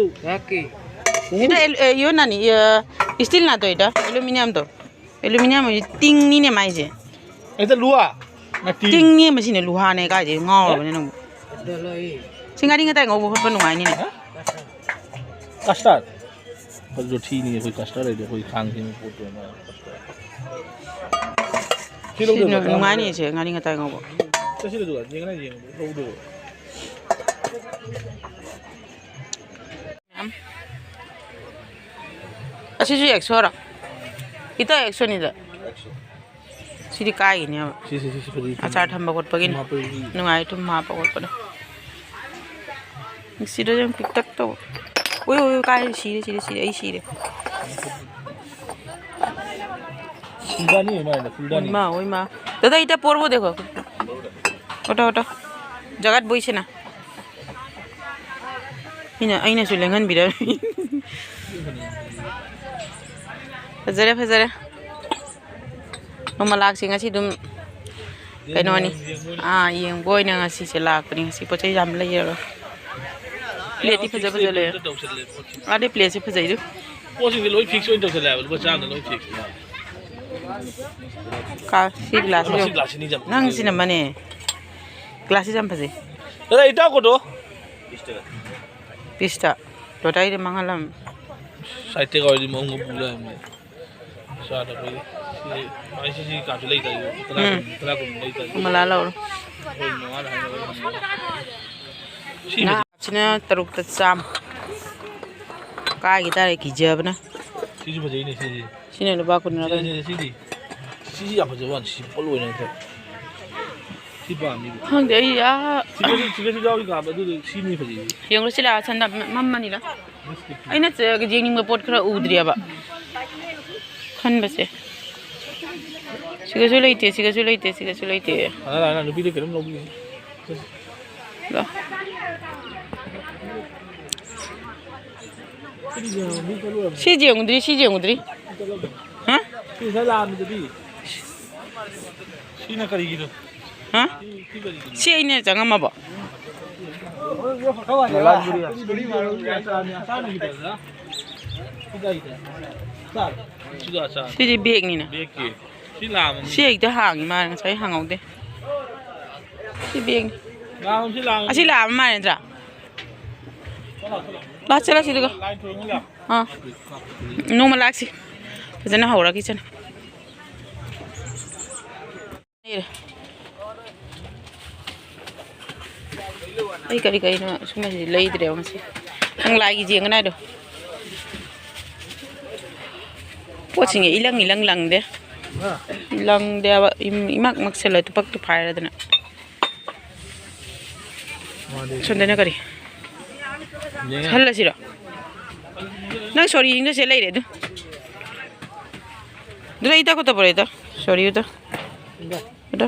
ꯀꯣꯡꯉꯧ꯫ ꯏꯇ ꯑꯦꯜ-, ꯑꯦ, ꯌꯣ ꯅꯥꯅꯤ, ꯑ, ꯏꯁꯇꯤꯜ ꯅꯠꯇꯣ ꯏꯇ, ꯑꯦꯂꯨꯃꯤꯅꯤꯌꯝꯗꯣ꯫ ꯑꯦꯂꯨꯃꯤꯅꯤꯌꯝ ꯑꯣꯏꯗꯤ ꯇꯤꯡꯅꯤꯅꯦ ꯃꯥꯏꯁꯦ꯫ ꯑꯦꯇ ꯂꯨꯍꯥ? ꯅꯠꯇꯦ꯫ ꯇꯤꯡꯅꯤ ꯃꯁꯤꯅ ꯂꯨꯍꯥꯅꯦ ꯀꯥꯏꯗꯩ ꯉꯥꯎꯔꯕꯅꯦ ꯅꯪꯕꯨ꯫ ꯁꯤ ꯉꯥꯔꯤ ꯉꯇꯥꯏ ꯉꯧꯕ ꯈꯣꯠꯄ ꯅꯨꯡꯉꯥꯏꯅꯤꯅꯦ꯫ ꯍꯥ? ꯀꯁꯇꯥꯔꯗ꯫ ꯑꯗꯨꯁꯨ ꯊꯤꯅꯤ ꯑꯩꯈꯣꯏ ꯀꯁꯇꯥꯔꯗ ꯍꯥꯏꯗꯤ ꯑꯩꯈꯣꯏ ꯈꯥꯡ ꯊꯤꯅꯤ ꯄꯣꯠꯇꯨ ꯑꯃ ꯀꯁꯇꯥꯔꯗ꯫ ꯁꯤ ꯁꯤ ꯂꯧꯗꯣꯏꯔꯣ? ꯅꯨꯡ-, ꯅꯨꯡꯉꯥꯏꯅꯤ ꯁꯦ ꯉꯥꯔꯤ ꯉꯇꯥꯏ ꯉꯧꯕ꯫ ꯆꯠꯁꯤꯜꯂꯨ ꯑꯗꯨꯒ ꯌꯦꯡꯉꯅ ꯌꯦꯡꯉꯨ ꯂꯧꯗꯣꯏꯔꯣ? ꯑꯁꯤꯁꯨ ꯑꯦꯛꯁꯣꯔꯣ? ꯏꯇꯥꯎ ꯑꯦꯛꯁꯣꯅꯤꯗ꯫ ꯁꯤꯗꯤ ꯀꯥꯏꯒꯤꯅꯦꯕ? ꯁꯤ, ꯁꯤ, ꯁꯤ, ꯁꯤ, ꯐꯖꯩ, ꯐꯖꯩ꯫ ꯑꯆꯥꯔ ꯊꯝꯕ ꯈꯣꯠꯄꯒꯤꯅꯤ꯫ ꯊꯨꯝ ꯍꯥꯞꯄꯒꯤ꯫ ꯅꯨꯡꯉꯥꯏ, ꯊꯨꯝ ꯍꯥꯞꯄ ꯈꯣꯠꯄꯗꯣ꯫ ꯅꯨꯡꯁꯤꯗ ꯌꯥꯝ ꯄꯤꯛꯇꯛ ꯇꯧꯕ꯫ ꯎꯏ, ꯎꯏ, ꯎꯏ, ꯀꯥꯏ ꯁꯤꯔꯦ, ꯁꯤꯔꯦ, ꯁꯤꯔꯦ, ꯑꯩ ꯁꯤꯔꯦ꯫ ꯐꯨꯜꯗꯥꯅꯤ ꯑꯣꯏ ꯃꯥꯜꯂꯦ, ꯐꯨꯜꯗꯥꯅꯤ꯫ ꯑꯣꯏ ꯃꯥ, ꯑꯣꯏ ꯃꯥ꯫ ꯗꯥꯗꯥ, ꯏꯇ ꯄꯣꯔꯕꯣ ꯗꯦꯈꯣ꯫ Auto, auto. ꯖꯒꯥꯠ ꯕꯣꯏꯁꯤꯅ꯫ ꯑꯩꯅ, ꯑꯩꯅꯁꯨ ꯂꯦꯡꯍꯟꯕꯤꯔꯝꯃꯤ꯫ ꯐꯖꯔꯦ, ꯐꯖꯔꯦ꯫ ꯅꯣꯡꯃ ꯂꯥꯛꯁꯤ ꯉꯁꯤ ꯑꯗꯨꯝ ꯀꯩꯅꯣꯅꯤ꯫ ꯑꯥ, ꯌꯦꯡꯕ ꯑꯣꯏꯅ ꯉꯁꯤꯁꯦ ꯂꯥꯛꯄꯅꯤ꯫ ꯉꯁꯤ ꯄꯣꯠ ꯆꯩ ꯌꯥꯝ ꯂꯩꯔꯔꯣꯏ꯫ ꯄ꯭ꯂꯦꯠꯇꯤ ꯐꯖ ꯐꯖ ꯂꯩꯔꯦ꯫ ꯑꯥꯗꯩ ꯄ꯭ꯂꯦꯠꯁꯦ ꯐꯖꯩꯗꯨ꯫ ꯄꯣꯠꯁꯤꯡꯁꯦ ꯂꯣꯏ ꯐꯤꯛꯁ ꯑꯣꯏꯅ ꯇꯧꯁꯜꯂꯦ ꯍꯥꯏꯕ, ꯂꯨꯄꯥ ꯆꯥꯝꯗ ꯂꯣꯏ ꯐꯤꯛꯁ꯫ ꯀꯥ-, ꯁꯤ ꯒ꯭ꯂꯥꯁꯁꯤ ꯃꯁꯤ ꯌꯦꯡꯉꯨ꯫ ꯒ꯭ꯂꯥꯁꯁꯤꯅꯤ ꯌꯥꯝ ꯅꯪꯁꯤꯅ ꯃꯅꯦ꯫ ꯒ꯭ꯂꯥꯁꯁꯤꯁꯨ ꯌꯥꯝ ꯐꯖꯩ꯫ ꯗꯥꯗꯥ, ꯏꯇꯥꯎ ꯀꯣꯗꯣ? ꯄꯤꯁꯇ꯫ ꯂꯣꯇꯥꯏꯗ ꯃꯥꯡꯍꯜꯂꯝꯃꯦ꯫ ꯁꯥꯏꯠꯇ ꯀꯧꯔꯗꯤ ꯃꯑꯣꯡ ꯑꯃ ꯄꯨ ꯂꯩꯔꯝꯃꯦ꯫ ꯆꯥꯗ ꯑꯩꯈꯣꯏ ꯁꯤ, ꯑꯩ ꯁꯤ, ꯁꯤ ꯀꯥꯁꯨ ꯂꯩꯇꯥꯔꯦ꯫ ꯇꯔꯥ ꯎꯝ꯫ ꯀꯨꯟ, ꯇꯔꯥ ꯀꯨꯟ ꯂꯩꯇꯥꯔꯦ꯫ ꯀꯃꯂꯥ ꯂꯧꯔꯣ꯫ ꯑꯩꯈꯣꯏ ꯃꯉꯥꯗ ꯍꯥꯏꯅꯕ ꯁꯤ ꯅꯍꯥꯟꯁꯤꯅ ꯇꯔꯨꯛꯇ ꯆꯥꯝꯃ꯫ ꯀꯥꯏꯒꯤ ꯇꯥꯔꯦ ꯀꯤꯖꯕꯅ꯫ ꯁꯤꯁꯨ ꯐꯖꯩꯅꯦ ꯁꯤꯁꯦ꯫ ꯁꯤꯅ ꯂꯨꯄꯥ ꯀꯨꯟ ꯁꯤꯅ, ꯂꯧꯔꯦ꯫ ꯁꯤꯅ, ꯁꯤꯗꯤ꯫ ꯁꯤꯁꯤ ꯌꯥꯝ ꯐꯖꯕ ꯋꯥꯅꯤ꯫ ꯁꯤ ꯄꯣꯠ ꯑꯣꯏꯅ ꯅꯠꯇ꯭ꯔꯣ? ꯁꯤ ꯄꯥꯝꯃꯤꯕ꯫ ꯈꯪꯗꯦ, ꯑꯩ, ꯑꯥ꯫ ꯁꯤꯒꯁꯨ, ꯁꯤꯒꯁꯨ ꯌꯥꯎꯔꯤ ꯀꯥꯕ, ꯑꯗꯨꯗꯤ ꯁꯤꯅꯤ ꯐꯖꯩꯁꯦ꯫ ꯌꯦꯡꯉꯨ, ꯁꯤ ꯂꯥꯛꯑ ꯁꯟꯗ ꯃꯝꯃꯅꯤꯗ꯫ ꯑꯩꯅ ꯆ-, ꯌꯦꯡꯅꯤꯡꯕ ꯄꯣꯠ ꯈꯔ ꯎꯗ꯭ꯔꯤꯑꯕ꯫ ꯈꯟꯕꯁꯦ꯫ ꯁꯤꯒꯁꯨ ꯂꯩꯇꯦ, ꯁꯤꯒꯁꯨ ꯂꯩꯇꯦ, ꯁꯤꯒꯁꯨ ꯂꯩꯇꯦ꯫ ꯑꯗ ꯂꯥꯛꯑ ꯅꯨꯄꯤꯗ ꯀꯩꯅꯣꯝ ꯂꯧꯕꯤꯌꯨ꯫ ꯂꯥꯎ꯫ ꯁꯤ ꯌꯦꯡꯉꯨꯗ꯭ꯔꯤ, ꯁꯤ ꯌꯦꯡꯉꯨꯗ꯭ꯔꯤ꯫ ꯍꯥ? ꯁꯤ ꯉꯁꯥꯏ ꯂꯥꯛꯑꯝꯃꯤꯗꯨꯗꯤ꯫ ꯁꯤꯅ ꯀꯔꯤꯒꯤꯅꯣ? ꯍꯥ? ꯁꯤ, ꯁꯤ ꯀꯔꯤꯒꯤꯅꯣ? ꯁꯤ ꯑꯩꯅ ꯆꯪꯉꯝꯃꯕꯣ? ꯁꯤꯗ ꯑꯆꯥꯔ꯫ ꯁꯤꯗꯤ ꯕꯦꯒꯅꯤꯅ꯫ ꯕꯦꯒꯀꯤ꯫ ꯁꯤ ꯂꯥꯛꯑꯝꯃꯤ꯫ ꯁꯤ ꯍꯦꯛꯇ ꯍꯥꯡꯉꯤ ꯃꯥꯅ ꯉꯁꯥꯏ ꯍꯥꯡꯍꯧꯗꯦ꯫ ꯁꯤ ꯕꯦꯒꯅꯤ꯫ ꯂꯥꯛꯑꯝꯃꯤ, ꯁꯤ ꯂꯥꯛꯑꯝꯃꯤ꯫ ꯑꯁꯤ ꯂꯥꯛꯑꯝꯃꯤ ꯃꯥꯅꯦ ꯅꯠꯇ꯭ꯔꯥ? ꯂꯥꯛꯁꯤ, ꯂꯥꯛꯁꯤ ꯑꯗꯨꯒ꯫ ꯂꯥꯏꯟ ꯊꯣꯡꯉ ꯂꯥꯛꯑꯣ꯫ ꯑꯥ꯫ ꯅꯣꯡꯃ ꯂꯥꯛꯁꯤ꯫ ꯐꯖꯅ ꯍꯧꯔꯒ ꯆꯠꯅ꯫ ꯑꯩ ꯀꯔꯤ ꯀꯔꯤꯅꯣ ꯁꯨꯝꯕꯁꯤꯗꯤ ꯂꯩꯗ꯭ꯔꯦꯕ ꯉꯁꯤ꯫ ꯅꯪ ꯂꯥꯏꯒꯤ ꯌꯦꯡꯒꯅꯤ ꯍꯥꯏꯗꯣ꯫ ꯄꯣꯠꯁꯤꯡꯁꯦ ꯏꯂꯪ ꯏꯂꯪ ꯂꯪꯗꯦ꯫ ꯂꯪꯗꯦꯕ꯫ ꯏꯝ-, ꯏꯃꯛ ꯃꯛꯁꯜꯂ ꯇꯨꯄꯛ ꯇꯨꯐꯥꯏꯔꯗꯅ꯫ ꯁꯣꯝꯗꯅ ꯀꯔꯤ? ꯌꯦꯡꯉꯦ꯫ ꯍꯜꯂꯁꯤꯔꯣ? ꯅꯪ ꯁꯣꯔꯤ ꯌꯦꯡꯗꯣꯏꯁꯦ ꯂꯩꯔꯦ ꯑꯗꯨ꯫ ꯑꯗꯨꯗ ꯏꯇ ꯀꯣꯠꯇ ꯄꯨꯔꯛꯏꯗ꯫ ꯁꯣꯔꯤ ꯎꯇ꯫ ꯎꯇ꯫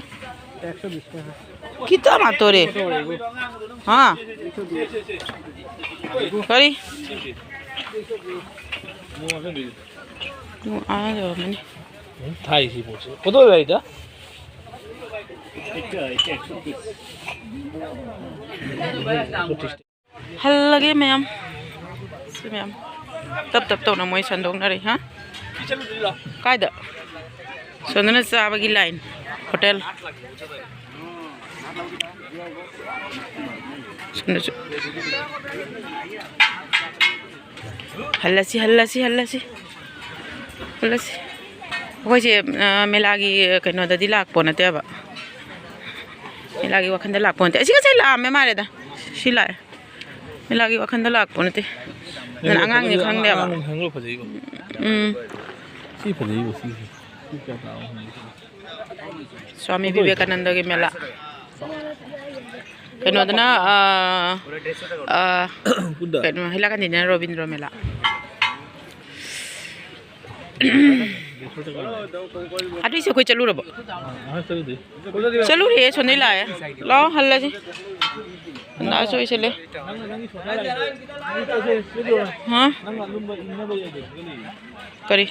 ꯈꯤꯇ ꯃꯥꯇꯣꯔꯦ꯫ ꯍꯥ? ꯀꯔꯤ? ꯎꯝ, ꯑꯥ ꯌꯧꯔꯝꯃꯅꯤ꯫ ꯊꯥꯏꯁꯤ ꯄꯣꯠꯁꯤ꯫ ꯀꯣꯗꯣ ꯂꯩꯗ? ꯍꯜꯂꯒꯦ ꯃꯌꯥꯝ꯫ ꯁꯤ ꯃꯌꯥꯝ ꯇꯞ ꯇꯞ ꯇꯧꯅ ꯃꯣꯏ ꯁꯟꯗꯣꯛꯅꯔꯤ꯫ ꯍꯥ? ꯀꯥꯏꯗ? ꯁꯣꯝꯗꯅ ꯆꯥꯕꯒꯤ ꯂꯥꯏꯟ꯫ ꯍꯣꯇꯦꯜ꯫ ꯁꯣꯝꯗꯁꯨ꯫ ꯍꯜꯂꯁꯤ, ꯍꯜꯂꯁꯤ, ꯍꯜꯂꯁꯤ꯫ ꯍꯜꯂꯁꯤ꯫ ꯑꯩꯈꯣꯏꯁꯦ, ꯑ, ꯃꯦꯂꯥꯒꯤ ꯀꯩꯅꯣꯗꯗꯤ ꯂꯥꯛꯄ ꯅꯠꯇꯦꯕ꯫ ꯃꯦꯂꯥꯒꯤ ꯋꯥꯈꯜꯗ ꯂꯥꯛꯄ ꯅꯠꯇꯦ꯫ ꯑꯁꯤ ꯉꯁꯥꯏ ꯂꯥꯛꯑꯝꯃꯦ ꯃꯥꯜꯂꯦꯗ꯫ ꯁꯤ ꯂꯥꯛꯑꯦ꯫ ꯃꯦꯂꯥꯒꯤ ꯋꯥꯈꯜꯗ ꯂꯥꯛꯄ ꯅꯠꯇꯦ꯫ ꯑꯗꯨꯅ ꯑꯉꯥꯡꯅꯤ ꯈꯪꯗꯦꯕ꯫ ꯑꯉꯥꯡ ꯈꯪꯕ ꯐꯖꯩꯕ꯫ ꯎꯝ꯫ ꯁꯤ ꯐꯖꯩꯕ, ꯁꯤ꯫ ꯁꯤ ꯀꯌꯥ ꯇꯥꯕ ꯈꯪꯗꯦ꯫ ꯁ꯭ꯋꯥꯃꯤ ꯕꯤꯕꯦꯀꯥꯅꯟꯗꯒꯤ ꯃꯦꯂꯥ꯫ ꯀꯩꯅꯣꯗꯅ, ꯑꯥ, ꯑꯥ, ꯀꯩꯅꯣ, ꯍꯩꯂꯥꯀꯟꯗꯤꯗꯅ ꯔꯣꯕꯤꯟꯗ꯭ꯔꯣ ꯃꯦꯂꯥ꯫ ꯑꯗꯨꯏꯁꯦ ꯑꯩꯈꯣꯏ ꯆꯠꯂꯨꯔꯕꯣ? ꯆꯠꯂꯨꯔꯦ, ꯁꯣꯟꯗꯩ ꯂꯥꯛꯑꯦ꯫ ꯂꯥꯛꯑꯣ, ꯍꯜꯂꯁꯤ꯫ ꯍꯟꯗꯛꯁꯨ ꯑꯩ ꯁꯤꯜꯂꯦ꯫ ꯍꯥ? ꯀꯔꯤ?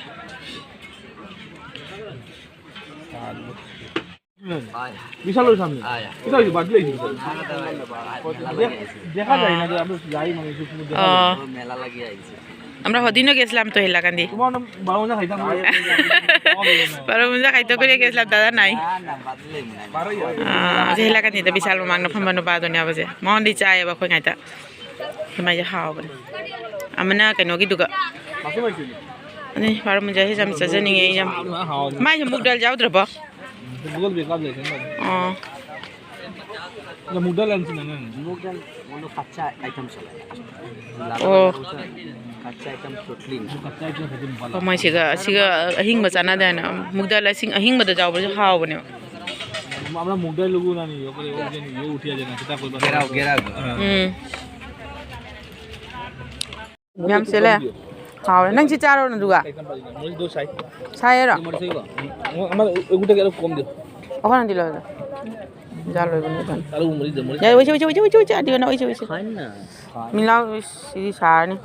বিশালর সামনে। বিশাল হয়েছে, বাদ দিলে হয়েছে। দেখ-, দেখা যায় না যে আমরা যাই মানে, যে সময় দেখা যায় না। আমরা হদিনও গেছিলাম তো হেলাকান্দি। তোমার নাম বারো মজা খাইতাম না। বারো মজা খাইতে করে গেছিলাম, দাদা নাই। আহ, যে হেলাকান্দিতে বিশাল ꯃꯃꯥꯡꯗ ꯐꯝꯕ ꯅꯨꯄꯥꯗꯨꯅꯦꯕꯁꯦ꯫ ꯃꯉꯣꯟꯗꯤ ꯆꯥꯏꯌꯦꯕ ꯑꯩꯈꯣꯏ ꯉꯥꯏꯇ꯫ ꯁꯨꯃꯥꯏꯁꯦ ꯍꯥꯎꯕꯅꯦ꯫ ꯑꯃꯅ ꯀꯩꯅꯣꯒꯤꯗꯨꯒ꯫ ꯑꯗꯨꯅꯤ, ꯕꯥꯔꯣ ꯃꯖꯥꯁꯦ ꯌꯥꯝ ꯆꯥꯖꯅꯤꯡꯉꯦ ꯑꯩ ꯌꯥꯝ꯫ ꯃꯥꯏꯁꯦ ꯃꯨꯛ ꯗꯥꯜ ꯌꯥꯎꯗ꯭ꯔꯕꯣ? ꯑꯣ꯫ ꯃꯨꯛ ꯗꯥꯜ ꯌꯥꯝ ꯆꯤꯟꯅ ꯉꯥꯡꯉꯤ꯫ ꯃꯨꯛ ꯗꯥꯜ, ꯃꯣꯏꯗꯣ ꯀꯠꯆꯥ ꯑꯥꯏꯇꯝꯁ ꯑꯣꯏ꯫ ꯑꯣ꯫ ꯀꯠꯆꯥ ꯑꯥꯏꯇꯝꯁ ꯇꯣꯇꯂꯤ꯫ ꯀꯃꯥꯏꯁꯤꯒ, ꯁꯤꯒ ꯑꯍꯤꯡꯕ ꯆꯥꯟꯅꯗꯦ ꯍꯥꯏꯅ꯫ ꯃꯨꯛ ꯗꯥꯜ ꯑꯁꯤꯡ-, ꯑꯍꯤꯡꯕꯗ ꯌꯥꯎꯕꯁꯨ ꯍꯥꯎꯕꯅꯦꯕ꯫ আমরা মুগ ডাল লুবো না নি, ওপরে ওই যে ইয়ে উঠিয়া যায় না, সেটা করবা। ঘেরাও, ঘেরাও। হুম। ꯌꯥꯝ ꯁꯤꯜꯂꯦ꯫ ꯍꯥꯎꯔꯦ꯫ ꯅꯪ ꯁꯤ ꯆꯥꯔꯣ ꯑꯗꯨꯒ꯫ ꯃꯣꯏꯗꯣ ꯁꯥꯏ꯫ ꯁꯥꯏꯔꯣ? ꯃꯣꯏꯗꯣ ꯁꯥꯏꯀꯣ? ꯎꯝ, ꯑꯃ ꯑꯩꯉꯣꯟꯗ ꯀꯩꯅꯣ ꯀꯣꯝꯗꯦ꯫ ꯑꯩꯈꯣꯏꯅꯗꯤ ꯂꯣꯏꯔꯦ꯫ ꯌꯥ ꯂꯣꯏꯕꯅꯤ ꯀꯩꯅꯣ꯫ ꯑꯔꯨ ꯃꯔꯤꯗ ꯃꯔꯤ꯫ ꯌꯥ, ꯑꯣꯏꯁꯦ, ꯑꯣꯏꯁꯦ, ꯑꯣꯏꯁꯦ, ꯑꯣꯏꯁꯦ, ꯑꯗꯨꯒ ꯅꯪ ꯑꯣꯏꯁꯦ, ꯑꯣꯏꯁꯦ꯫ ꯈꯥꯏꯅ꯫ ꯃꯤꯂꯥꯎ ꯁꯤꯗꯤ ꯁꯥꯔꯅꯤ꯫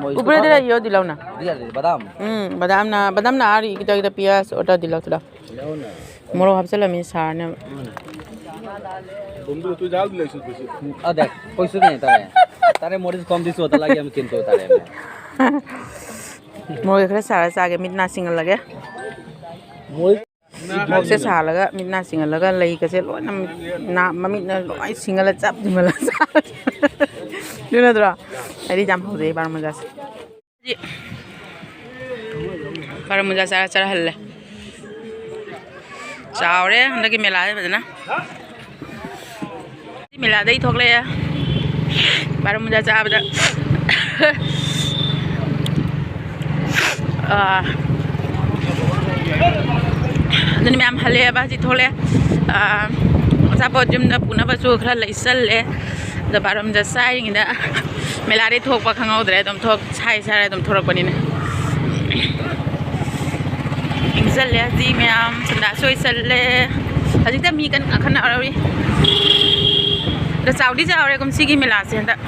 ꯃꯣꯏ ꯎꯄꯔꯦꯗ ꯌꯣ ꯗꯤꯂꯥꯎꯅ꯫ ꯗꯤꯌꯥ ꯗꯤ ꯕꯗꯥꯝ꯫ ꯎꯝ, ꯕꯗꯥꯝꯅ, ꯕꯗꯥꯝꯅ ꯑꯥꯔꯤ ꯈꯤꯇꯪ ꯈꯤꯇꯪ ꯄꯤꯌꯥꯁ ꯑꯣꯔꯗꯔ ꯗꯤꯂꯥꯎ ꯗꯤꯂꯥꯎ꯫ ꯂꯧꯅ꯫ ꯃꯣꯔꯣꯛ ꯍꯥꯞꯆꯤꯜꯂꯝꯃꯤ ꯁꯥꯔꯅꯦꯕ꯫ ꯑꯗ, ꯀꯣꯏꯁꯨ ꯅꯦ ꯇꯥꯔꯦ꯫ ꯇꯥꯔꯦ ꯃꯣꯔꯤꯁ ꯀꯣꯝꯗꯤ ꯁꯣ ꯇꯂꯥꯒꯤ ꯑꯃ ꯀꯤꯟꯇꯣ ꯇꯥꯔꯦ꯫ ꯃꯣꯔꯣꯛ ꯈꯔ ꯁꯥꯔ ꯆꯥꯒꯦ, ꯃꯤꯠ ꯅꯥ ꯁꯤꯡꯍꯜꯂꯒꯦ꯫ ꯃꯣꯔꯤꯁ ꯃꯣꯔꯣꯛꯁꯦ ꯁꯥꯍꯜꯂꯒ ꯃꯤꯠ ꯅꯥ ꯁꯤꯡꯍꯜꯂꯒ ꯂꯩꯒꯁꯦ ꯂꯣꯏꯅ ꯃꯤꯠ ꯅꯥ, ꯃꯃꯤꯠꯅ ꯂꯣꯏ ꯁꯤꯡꯍꯜꯂ ꯆꯞ ꯌꯨꯡꯍꯜꯂ ꯆꯥꯔꯦ꯫ ꯑꯗꯨ ꯅꯠꯇ꯭ꯔꯣ? ꯑꯩꯗꯤ ꯌꯥꯝ ꯍꯧꯖꯩ ꯕꯥꯔꯣ ꯃꯖꯥꯁꯦ꯫ ꯕꯥꯔꯣ ꯃꯖꯥ ꯆꯥꯔ ꯆꯥꯔ ꯍꯜꯂꯦ꯫ ꯆꯥꯎꯔꯦ ꯍꯟꯗꯛꯀꯤ ꯃꯦꯂꯥꯁꯦ ꯐꯖꯅ꯫ ꯃꯦꯂꯥꯗꯩ ꯊꯣꯛꯂꯛꯑꯦ꯫ ꯕꯥꯔꯣ ꯃꯖꯥ ꯆꯥꯕꯗ꯫ ꯑꯥ꯫ ꯑꯗꯨꯅ ꯃꯌꯥꯝ ꯍꯜꯂꯛꯑꯦꯕ ꯍꯧꯖꯤꯛ ꯊꯣꯛꯂꯛꯑꯦ꯫ ꯑꯥ꯫ ꯑꯆꯥꯄꯣꯠ ꯌꯨꯝꯗ ꯄꯨꯅꯕꯁꯨ ꯈꯔ ꯂꯩꯁꯜꯂꯦ꯫ ꯑꯗꯣ ꯕꯥꯔꯣ ꯃꯖꯥ ꯆꯥꯔꯤꯉꯩꯗ ꯃꯦꯂꯥꯗꯩ ꯊꯣꯛꯄ ꯈꯪꯍꯧꯗ꯭ꯔꯦ꯫ ꯑꯗꯨꯝ ꯊꯣꯛ ꯁꯥꯏ ꯁꯥꯏꯔ ꯑꯗꯨꯝ ꯊꯣꯔꯛꯄꯅꯤꯅꯦ꯫ ꯏꯪꯁꯜꯂꯦ ꯍꯧꯖꯤꯛ ꯃꯌꯥꯝ ꯁꯟꯗꯥꯁꯨ ꯑꯣꯏꯁꯜꯂꯦ꯫ ꯍꯧꯖꯤꯛꯇ ꯃꯤ ꯀꯟꯅ ꯀꯥꯈꯠꯅꯔꯤ꯫ ꯑꯗꯣ ꯆꯥꯎꯗꯤ ꯆꯥꯎꯔꯦ ꯀꯨꯝꯁꯤꯒꯤ ꯃꯦꯂꯥꯁꯦ ꯍꯟꯗꯛ꯫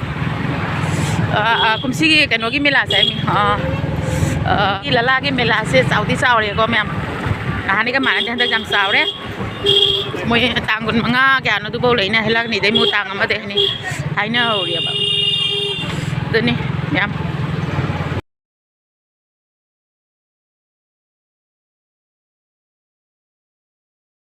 ꯑ, ꯑ, ꯀꯨꯝꯁꯤꯒꯤ ꯀꯩꯅꯣꯒꯤ ꯃꯦꯂꯥꯁꯦ ꯍꯥꯏꯅꯤ꯫ ꯑ, ꯑ, ꯂꯂꯥꯒꯤ ꯃꯦꯂꯥꯁꯦ ꯆꯥꯎꯗꯤ ꯆꯥꯎꯔꯦꯀꯣ ꯃꯌꯥꯝ꯫ ꯅꯍꯥꯟꯒ ꯃꯥꯟꯅꯗꯦ ꯍꯟꯗꯛ ꯌꯥꯝ ꯆꯥꯎꯔꯦ꯫ ꯃꯣꯏ ꯇꯥꯡ ꯀꯨꯟ ꯃꯉꯥ ꯀꯌꯥꯅꯣ ꯑꯗꯨꯐꯥꯎ ꯂꯩꯅ ꯍꯜꯂꯛꯅꯤꯗꯩ ꯃꯣꯏ ꯇꯥꯡ ꯑꯃꯗꯩ ꯍꯥꯏꯅꯤ ꯍꯥꯏꯅꯍꯧꯔꯤꯑꯕ꯫ ꯑꯗꯨꯅꯤ ꯃꯌꯥꯝ꯫